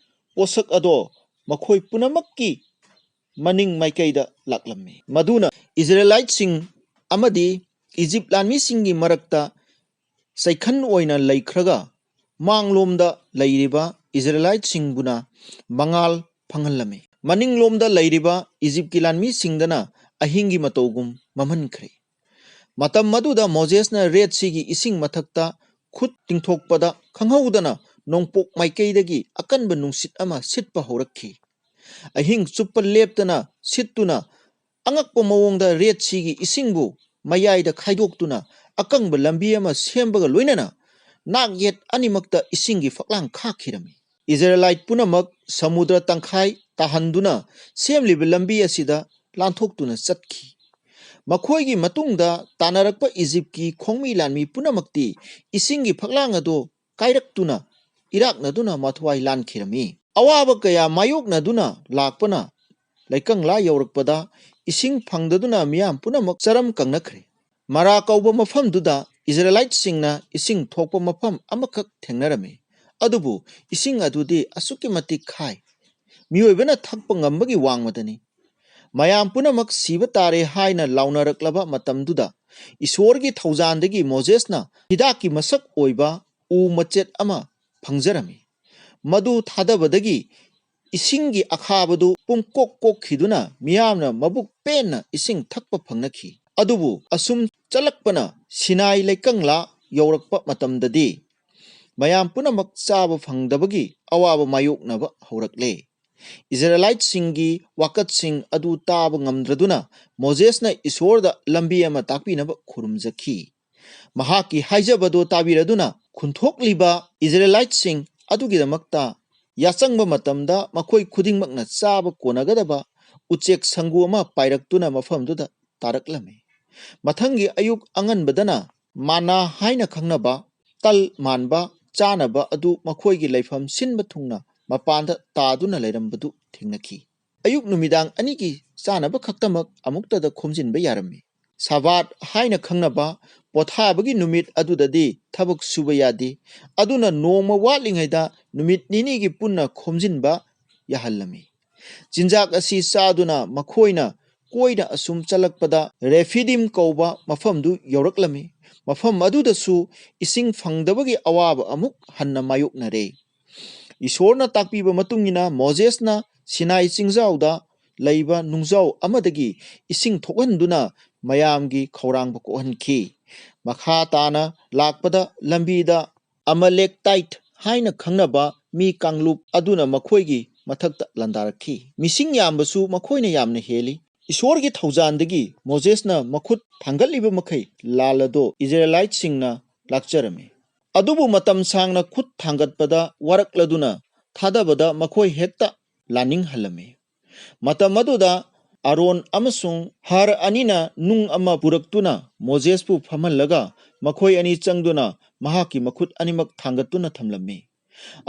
ꯄꯣꯠꯁꯛ ꯑꯗꯣ ꯃꯈꯣꯏ ꯄꯨꯝꯅꯃꯛꯀꯤ ꯃꯅꯤꯡ ꯃꯥꯏꯀꯩꯗ ꯂꯥꯛꯂꯝꯃꯤ꯫ ꯃꯗꯨꯅ ꯏꯖꯔꯦꯂꯥꯏꯠꯁꯤꯡ ꯑꯃꯗꯤ ꯏꯖꯤꯞ ꯂꯥꯟꯃꯤꯁꯤꯡꯒꯤ ꯃꯔꯛꯇ ꯆꯩꯈꯟ ꯑꯣꯏꯅ ꯂꯩꯈ꯭ꯔꯒ ꯃꯥꯡꯂꯣꯝꯗ ꯂꯩꯔꯤꯕ ꯏꯖꯔꯦꯂꯥꯏꯠꯁꯤꯡꯕꯨꯅ ꯃꯉꯥꯜ ꯐꯪꯍꯜꯂꯝꯃꯤ꯫ ꯃꯅꯤꯡꯂꯣꯝꯗ ꯂꯩꯔꯤꯕ ꯏꯖꯤꯞꯀꯤ ꯂꯥꯟꯃꯤꯁꯤꯡꯗꯅ ꯑꯍꯤꯡꯒꯤ ꯃꯇꯧꯒꯨꯝ ꯃꯝꯍꯟꯈ꯭ꯔꯦ꯫ ꯃꯇꯝ ꯑꯗꯨꯗ ꯃꯣꯖꯦꯁꯅ ꯔꯦꯗ ꯁꯤꯒꯤ ꯏꯁꯤꯡ ꯃꯊꯛꯇ ꯈꯨꯠ ꯇꯤꯡꯊꯣꯛꯄꯗ ꯈꯪꯍꯧꯗꯅ ꯅꯣꯡꯄꯣꯛ ꯃꯥꯏꯀꯩꯗꯒꯤ ꯑꯀꯟꯕ ꯅꯨꯡꯁꯤꯠ ꯑꯃ ꯁꯤꯠꯄ ꯍꯧꯔꯛꯈꯤ꯫ ꯑꯍꯤꯡ ꯆꯨꯞꯄ ꯂꯦꯞꯇꯅ ꯁꯤꯠꯇꯨꯅ ꯑꯉꯛꯄ ꯃꯑꯣꯡꯗ ꯔꯦꯗ ꯁꯤꯒꯤ ꯏꯁꯤꯡꯕꯨ ꯃꯌꯥꯏꯗ ꯈꯥꯏꯗꯣꯛꯇꯨꯅ ꯑꯀꯪꯕ ꯂꯝꯕꯤ ꯑꯃ ꯁꯦꯝꯕꯒ ꯂꯣꯏꯅꯅ ꯅꯥꯛ ꯌꯦꯠ ꯑꯅꯤꯃꯛꯇ ꯏꯁꯤꯡꯒꯤ ꯐꯛꯂꯥꯡ ꯈꯥꯛꯈꯤꯔꯝꯃꯤ꯫ ꯏꯖꯔꯦꯂꯥꯏꯠ ꯄꯨꯝꯅꯃꯛ ꯁꯃꯨꯗ꯭ꯔ ꯇꯪꯈꯥꯏ ꯇꯥꯍꯟꯗꯨꯅ ꯁꯦꯝꯂꯤꯕ ꯂꯝꯕꯤ ꯑꯁꯤꯗ ꯂꯥꯟꯊꯣꯛꯇꯨꯅ ꯆꯠꯈꯤ꯫ ꯃꯈꯣꯏꯒꯤ ꯃꯇꯨꯡꯗ ꯇꯥꯟꯅꯔꯛꯄ ꯏꯖꯤꯞꯀꯤ ꯈꯣꯡꯃꯤ ꯂꯥꯟꯃꯤ ꯄꯨꯝꯅꯃꯛꯇꯤ ꯏꯁꯤꯡꯒꯤ ꯐꯛꯂꯥꯡ ꯑꯗꯨ ꯀꯥꯏꯔꯛꯇꯨꯅ ꯏꯔꯥꯛꯅꯗꯨꯅ ꯃꯊ꯭ꯋꯥꯏ ꯂꯥꯟꯈꯤꯔꯝꯃꯤ꯫ ꯑꯋꯥꯕ ꯀꯌꯥ ꯃꯥꯌꯣꯛꯅꯗꯨꯅ ꯂꯥꯛꯄꯅ ꯂꯩꯀꯪꯂꯥ ꯌꯧꯔꯛꯄꯗ ꯏꯁꯤꯡ ꯐꯪꯗꯗꯨꯅ ꯃꯤꯌꯥꯝ ꯄꯨꯝꯅꯃꯛ ꯆꯔꯝ ꯀꯪꯅꯈ꯭ꯔꯦ꯫ ꯃꯔꯥ ꯀꯧꯕ ꯃꯐꯝꯗꯨꯗ ꯏꯖꯔꯦꯂꯥꯏꯠꯁꯤꯡꯅ ꯏꯁꯤꯡ ꯊꯣꯛꯄ ꯃꯐꯝ ꯑꯃꯈꯛ ꯊꯦꯡꯅꯔꯝꯃꯤ꯫ ꯑꯗꯨꯕꯨ ꯏꯁꯤꯡ ꯑꯗꯨꯗꯤ ꯑꯁꯨꯛꯀꯤ ꯃꯇꯤꯛ ꯈꯥꯏ, ꯃꯤꯑꯣꯏꯕꯅ ꯊꯛꯄ ꯉꯝꯕꯒꯤ ꯋꯥꯡꯃꯗꯅꯤ꯫ ꯃꯌꯥꯝ ꯄꯨꯝꯅꯃꯛ ꯁꯤꯕ ꯇꯥꯔꯦ ꯍꯥꯏꯅ ꯂꯥꯎꯅꯔꯛꯂꯕ ꯃꯇꯝꯗꯨꯗ ꯏꯁꯣꯔꯒꯤ ꯊꯧꯖꯥꯟꯗꯒꯤ ꯃꯣꯖꯦꯁꯅ ꯍꯤꯗꯥꯛꯀꯤ ꯃꯁꯛ ꯑꯣꯏꯕ ꯎ ꯃꯆꯦꯠ ꯑꯃ ꯐꯪꯖꯔꯝꯃꯤ꯫ ꯃꯗꯨ ꯊꯥꯗꯕꯗꯒꯤ ꯏꯁꯤꯡꯒꯤ ꯑꯈꯥꯕꯗꯨ ꯄꯨꯡꯀꯣꯛ ꯀꯣꯛꯈꯤꯗꯨꯅ ꯃꯤꯌꯥꯝꯅ ꯃꯕꯨꯛ ꯄꯦꯟꯅ ꯏꯁꯤꯡ ꯊꯛꯄ ꯐꯪꯅꯈꯤ꯫ ꯑꯗꯨꯕꯨ ꯑꯁꯨꯝ ꯆꯠꯂꯛꯄꯅ ꯁꯤꯅꯥꯏ ꯂꯩꯀꯪꯂꯥ ꯌꯧꯔꯛꯄ ꯃꯇꯝꯗꯗꯤ ꯃꯌꯥꯝ ꯄꯨꯝꯅꯃꯛ ꯆꯥꯕ ꯐꯪꯗꯕꯒꯤ ꯑꯋꯥꯕ ꯃꯥꯌꯣꯛꯅꯕ ꯍꯧꯔꯛꯂꯦ꯫ ꯏꯖꯔꯦꯂꯥꯏꯠꯁꯤꯡꯒꯤ ꯋꯥꯀꯠꯁꯤꯡ ꯑꯗꯨ ꯇꯥꯕ ꯉꯝꯗ꯭ꯔꯗꯨꯅ ꯃꯣꯖꯦꯁꯅ ꯏꯁꯣꯔꯗ ꯂꯝꯕꯤ ꯑꯃ ꯇꯥꯛꯄꯤꯅꯕ ꯈꯨꯔꯨꯝꯖꯈꯤ꯫ ꯃꯍꯥꯛꯀꯤ ꯍꯥꯏꯖꯕꯗꯨ ꯇꯥꯕꯤꯔꯗꯨꯅ ꯈꯨꯟꯊꯣꯛꯂꯤꯕ ꯏꯖꯔꯦꯂꯥꯏꯠꯁꯤꯡ ꯑꯗꯨꯒꯤꯗꯃꯛꯇ ꯌꯥꯆꯪꯕ ꯃꯇꯝꯗ ꯃꯈꯣꯏ ꯈꯨꯗꯤꯡꯃꯛꯅ ꯆꯥꯕ ꯀꯣꯟꯅꯒꯗꯕ ꯎꯆꯦꯛ ꯁꯪꯒꯨ ꯑꯃ ꯄꯥꯏꯔꯛꯇꯨꯅ ꯃꯐꯝꯗꯨꯗ ꯇꯥꯔꯛꯂꯝꯃꯤ꯫ ꯃꯊꯪꯒꯤ ꯑꯌꯨꯛ ꯑꯉꯟꯕꯗꯅ ꯃꯥꯅꯥ ꯍꯥꯏꯅ ꯈꯪꯅꯕ ꯇꯜ ꯃꯥꯟꯕ ꯆꯥꯅꯕ ꯑꯗꯨ ꯃꯈꯣꯏꯒꯤ ꯂꯩꯐꯝ ꯁꯤꯟꯕ ꯊꯨꯡꯅ ꯃꯄꯥꯟꯗ ꯇꯥꯗꯨꯅ ꯂꯩꯔꯝꯕꯗꯨ ꯊꯦꯡꯅꯈꯤ꯫ ꯑꯌꯨꯛ ꯅꯨꯃꯤꯗꯥꯡ ꯑꯅꯤꯒꯤ ꯆꯥꯅꯕ ꯈꯛꯇꯃꯛ ꯑꯃꯨꯛꯇꯗ ꯈꯣꯝꯖꯤꯟꯕ ꯌꯥꯔꯝꯃꯤ꯫ ꯁꯥꯕꯥꯠ ꯍꯥꯏꯅ ꯈꯪꯅꯕ ꯄꯣꯊꯥꯕꯒꯤ ꯅꯨꯃꯤꯠ ꯑꯗꯨꯗꯗꯤ ꯊꯕꯛ ꯁꯨꯕ ꯌꯥꯗꯦ꯫ ꯑꯗꯨꯅ ꯅꯣꯡꯃ ꯋꯥꯠꯂꯤꯉꯩꯗ ꯅꯨꯃꯤꯠ ꯅꯤꯅꯤꯒꯤ ꯄꯨꯟꯅ ꯈꯣꯝꯖꯤꯟꯕ ꯌꯥꯍꯜꯂꯝꯃꯤ꯫ ꯆꯤꯟꯖꯥꯛ ꯑꯁꯤ ꯆꯥꯗꯨꯅ ꯃꯈꯣꯏꯅ ꯀꯣꯏꯅ ꯑꯁꯨꯝ ꯆꯠꯂꯛꯄꯗ ꯔꯦꯐꯤꯗꯤꯝ ꯀꯧꯕ ꯃꯐꯝꯗꯨ ꯌꯧꯔꯛꯂꯝꯃꯤ꯫ ꯃꯐꯝ ꯑꯗꯨꯗꯁꯨ ꯏꯁꯤꯡ ꯐꯪꯗꯕꯒꯤ ꯑꯋꯥꯕ ꯑꯃꯨꯛ ꯍꯟꯅ ꯃꯥꯌꯣꯛꯅꯔꯦ꯫ ꯏꯁꯣꯔꯅ ꯇꯥꯛꯄꯤꯕ ꯃꯇꯨꯡ ꯏꯟꯅ ꯃꯣꯖꯦꯁꯅ ꯁꯤꯅꯥꯏ ꯆꯤꯡꯖꯥꯎꯗ ꯂꯩꯕ ꯅꯨꯡꯖꯥꯎ ꯑꯃꯗꯒꯤ ꯏꯁꯤꯡ ꯊꯣꯛꯍꯟꯗꯨꯅ ꯃꯌꯥꯝꯒꯤ ꯈꯧꯔꯥꯡꯕ ꯀꯣꯛꯍꯟꯈꯤ꯫ ꯃꯈꯥ ꯇꯥꯅ ꯂꯥꯛꯄꯗ ꯂꯝꯕꯤꯗ ꯑꯃꯂꯦꯛꯇꯥꯏꯠ ꯍꯥꯏꯅ ꯈꯪꯅꯕ ꯃꯤ ꯀꯥꯡꯂꯨꯞ ꯑꯗꯨꯅ ꯃꯈꯣꯏꯒꯤ ꯃꯊꯛꯇ ꯂꯥꯟꯗꯥꯔꯛꯈꯤ꯫ ꯃꯤꯁꯤꯡ ꯌꯥꯝꯕꯁꯨ ꯃꯈꯣꯏꯅ ꯌꯥꯝꯅ ꯍꯦꯜꯂꯤ꯫ ꯏꯁꯣꯔꯒꯤ ꯊꯧꯖꯥꯟꯗꯒꯤ ꯃꯣꯖꯦꯁꯅ ꯃꯈꯨꯠ ꯊꯥꯡꯒꯠꯂꯤꯕ ꯃꯈꯩ ꯂꯥꯜ ꯑꯗꯣ ꯏꯖꯔꯦꯂꯥꯏꯠꯁꯤꯡꯅ ꯂꯥꯛꯆꯔꯝꯃꯤ꯫ ꯑꯗꯨꯕꯨ ꯃꯇꯝ ꯁꯥꯡꯅ ꯈꯨꯠ ꯊꯥꯡꯒꯠꯄꯗ ꯋꯥꯔꯛꯂꯗꯨꯅ ꯊꯥꯗꯕꯗ ꯃꯈꯣꯏ ꯍꯦꯛꯇ ꯂꯥꯅꯤꯡꯍꯜꯂꯝꯃꯤ꯫ ꯃꯇꯝ ꯑꯗꯨꯗ ꯑꯥꯔꯣꯟ ꯑꯃꯁꯨꯡ ꯍꯔ ꯑꯅꯤꯅ ꯅꯨꯡ ꯑꯃ ꯄꯨꯔꯛꯇꯨꯅ ꯃꯣꯖꯦꯁꯄꯨ ꯐꯝꯍꯜꯂꯒ ꯃꯈꯣꯏ ꯑꯅꯤ ꯆꯪꯗꯨꯅ ꯃꯍꯥꯛꯀꯤ ꯃꯈꯨꯠ ꯑꯅꯤꯃꯛ ꯊꯥꯡꯒꯠꯇꯨꯅ ꯊꯝꯂꯝꯃꯤ꯫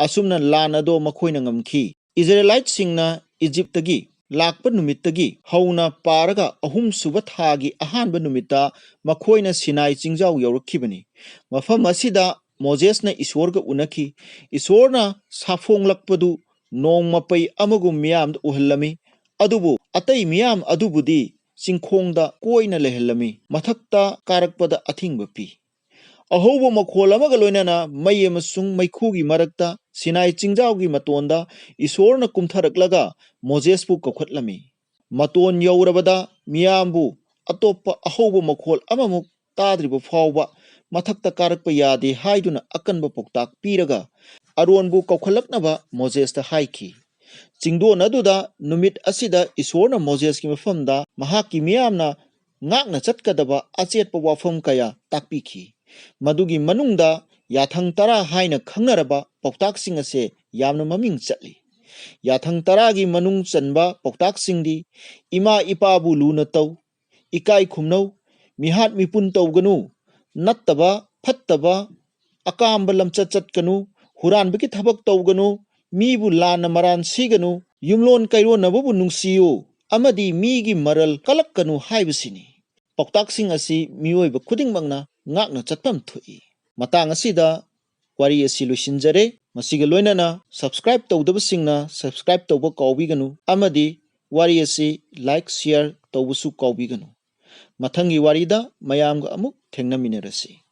ꯑꯁꯨꯝꯅ ꯂꯥꯟ ꯑꯗꯣ ꯃꯈꯣꯏꯅ ꯉꯝꯈꯤ꯫ ꯏꯖꯔꯦꯂꯥꯏꯠꯁꯤꯡꯅ ꯏꯖꯤꯞꯇꯒꯤ ꯂꯥꯛꯄ ꯅꯨꯃꯤꯠꯇꯒꯤ ꯍꯧꯅ ꯄꯥꯔꯒ ꯑꯍꯨꯝꯁꯨꯕ ꯊꯥꯒꯤ ꯑꯍꯥꯟꯕ ꯅꯨꯃꯤꯠꯇ ꯃꯈꯣꯏꯅ ꯁꯤꯅꯥꯏ ꯆꯤꯡꯖꯥꯎ ꯌꯧꯔꯛꯈꯤꯕꯅꯤ꯫ ꯃꯐꯝ ꯑꯁꯤꯗ ꯃꯣꯖꯦꯁꯅ ꯏꯁꯣꯔꯒ ꯎꯅꯈꯤ꯫ ꯏꯁꯣꯔꯅ ꯁꯥꯐꯣꯡꯂꯛꯄꯗꯨ ꯅꯣꯡ ꯃꯄꯩ ꯑꯃꯒꯨꯝ ꯃꯤꯌꯥꯝꯗ ꯎꯍꯜꯂꯝꯃꯤ, ꯑꯗꯨꯕꯨ ꯑꯇꯩ ꯃꯤꯌꯥꯝ ꯑꯗꯨꯕꯨꯗꯤ ꯆꯤꯡꯈꯣꯡꯗ ꯀꯣꯏꯅ ꯂꯩꯍꯜꯂꯝꯃꯤ꯫ ꯃꯊꯛꯇ ꯀꯥꯔꯛꯄꯗ ꯑꯊꯤꯡꯕ ꯄꯤ꯫ ꯑꯍꯧꯕ ꯃꯈꯣꯜ ꯑꯃꯒ ꯂꯣꯏꯅꯅ ꯃꯩ ꯑꯃꯁꯨꯡ ꯃꯩꯈꯨꯒꯤ ꯃꯔꯛꯇ ꯁꯤꯅꯥꯏ ꯆꯤꯡꯖꯥꯎꯒꯤ ꯃꯇꯣꯟꯗ ꯏꯁꯣꯔꯅ ꯀꯨꯝꯊꯔꯛꯂꯒ ꯃꯣꯖꯦꯁꯄꯨ ꯀꯧꯈꯠꯂꯝꯃꯤ꯫ ꯃꯇꯣꯟ ꯌꯧꯔꯕꯗ ꯃꯤꯌꯥꯝꯕꯨ ꯑꯇꯣꯞꯄ ꯑꯍꯧꯕ ꯃꯈꯣꯜ ꯑꯃꯃꯨꯛ ꯇꯥꯗ꯭ꯔꯤꯕ ꯐꯥꯎꯕ ꯃꯊꯛꯇ ꯀꯥꯔꯛꯄ ꯌꯥꯗꯦ ꯍꯥꯏꯗꯨꯅ ꯑꯀꯟꯕ ꯄꯥꯎꯇꯥꯛ ꯄꯤꯔꯒ ꯑꯔꯣꯟꯕꯨ ꯀꯧꯈꯠꯂꯛꯅꯕ ꯃꯣꯖꯦꯁꯇ ꯍꯥꯏꯈꯤ꯫ ꯆꯤꯡꯗꯣꯟ ꯑꯗꯨꯗ ꯅꯨꯃꯤꯠ ꯑꯁꯤꯗ ꯏꯁꯣꯔꯅ ꯃꯣꯖꯦꯁꯀꯤ ꯃꯐꯝꯗ ꯃꯍꯥꯛꯀꯤ ꯃꯤꯌꯥꯝꯅ ꯉꯥꯛꯅ ꯆꯠꯀꯗꯕ ꯑꯆꯦꯠꯄ ꯋꯥꯐꯝ ꯀꯌꯥ ꯇꯥꯛꯄꯤꯈꯤ꯫ ꯃꯗꯨꯒꯤ ꯃꯅꯨꯡꯗ ꯌꯥꯊꯪ ꯇꯔꯥ ꯍꯥꯏꯅ ꯈꯪꯅꯔꯕ ꯄꯥꯎꯇꯥꯛꯁꯤꯡ ꯑꯁꯦ ꯌꯥꯝꯅ ꯃꯃꯤꯡ ꯆꯠꯂꯤ꯫ ꯌꯥꯊꯪ ꯇꯔꯥꯒꯤ ꯃꯅꯨꯡ ꯆꯟꯕ ꯄꯥꯎꯇꯥꯛꯁꯤꯡꯗꯤ: ꯏꯃꯥ ꯏꯄꯥꯕꯨ ꯂꯨꯅ ꯇꯧ, ꯏꯀꯥꯏ ꯈꯨꯝꯅꯧ, ꯃꯤꯍꯥꯠ ꯃꯤꯄꯨꯟ ꯇꯧꯒꯅꯨ, ꯅꯠꯇꯕ ꯐꯠꯇꯕ ꯑꯀꯥꯝꯕ ꯂꯝꯆꯠ ꯆꯠꯀꯅꯨ, ꯍꯨꯔꯥꯟꯕꯒꯤ ꯊꯕꯛ ꯇꯧꯒꯅꯨ, ꯃꯤꯕꯨ ꯂꯥꯟꯅ ꯃꯔꯥꯟ ꯁꯤꯒꯅꯨ, ꯌꯨꯝꯂꯣꯟ ꯀꯩꯔꯣꯟꯅꯕꯕꯨ ꯅꯨꯡꯁꯤꯌꯨ ꯑꯃꯗꯤ ꯃꯤꯒꯤ ꯃꯔꯜ ꯀꯜꯂꯛꯀꯅꯨ ꯍꯥꯏꯕꯁꯤꯅꯤ꯫ ꯄꯥꯎꯇꯥꯛꯁꯤꯡ ꯑꯁꯤ ꯃꯤꯑꯣꯏꯕ ꯈꯨꯗꯤꯡꯃꯛꯅ ꯉꯥꯛꯅ ꯆꯠꯐꯝ ꯊꯣꯛꯏ꯫ ꯃꯇꯥꯡ ꯑꯁꯤꯗ ꯋꯥꯔꯤ ꯑꯁꯤ ꯂꯣꯏꯁꯤꯟꯖꯔꯦ꯫ ꯃꯁꯤꯒ ꯂꯣꯏꯅꯅ subscribe ꯇꯧꯗꯕꯁꯤꯡꯅ subscribe ꯇꯧꯕ ꯀꯥꯎꯕꯤꯒꯅꯨ ꯑꯃꯗꯤ ꯋꯥꯔꯤ ꯑꯁꯤ like, share ꯇꯧꯕꯁꯨ ꯀꯥꯎꯕꯤꯒꯅꯨ꯫ ꯃꯊꯪꯒꯤ ꯋꯥꯔꯤꯗ ꯃꯌꯥꯝꯒ ꯑꯃꯨꯛ ꯊꯦꯡꯅꯃꯤꯟꯅꯔꯁꯤ꯫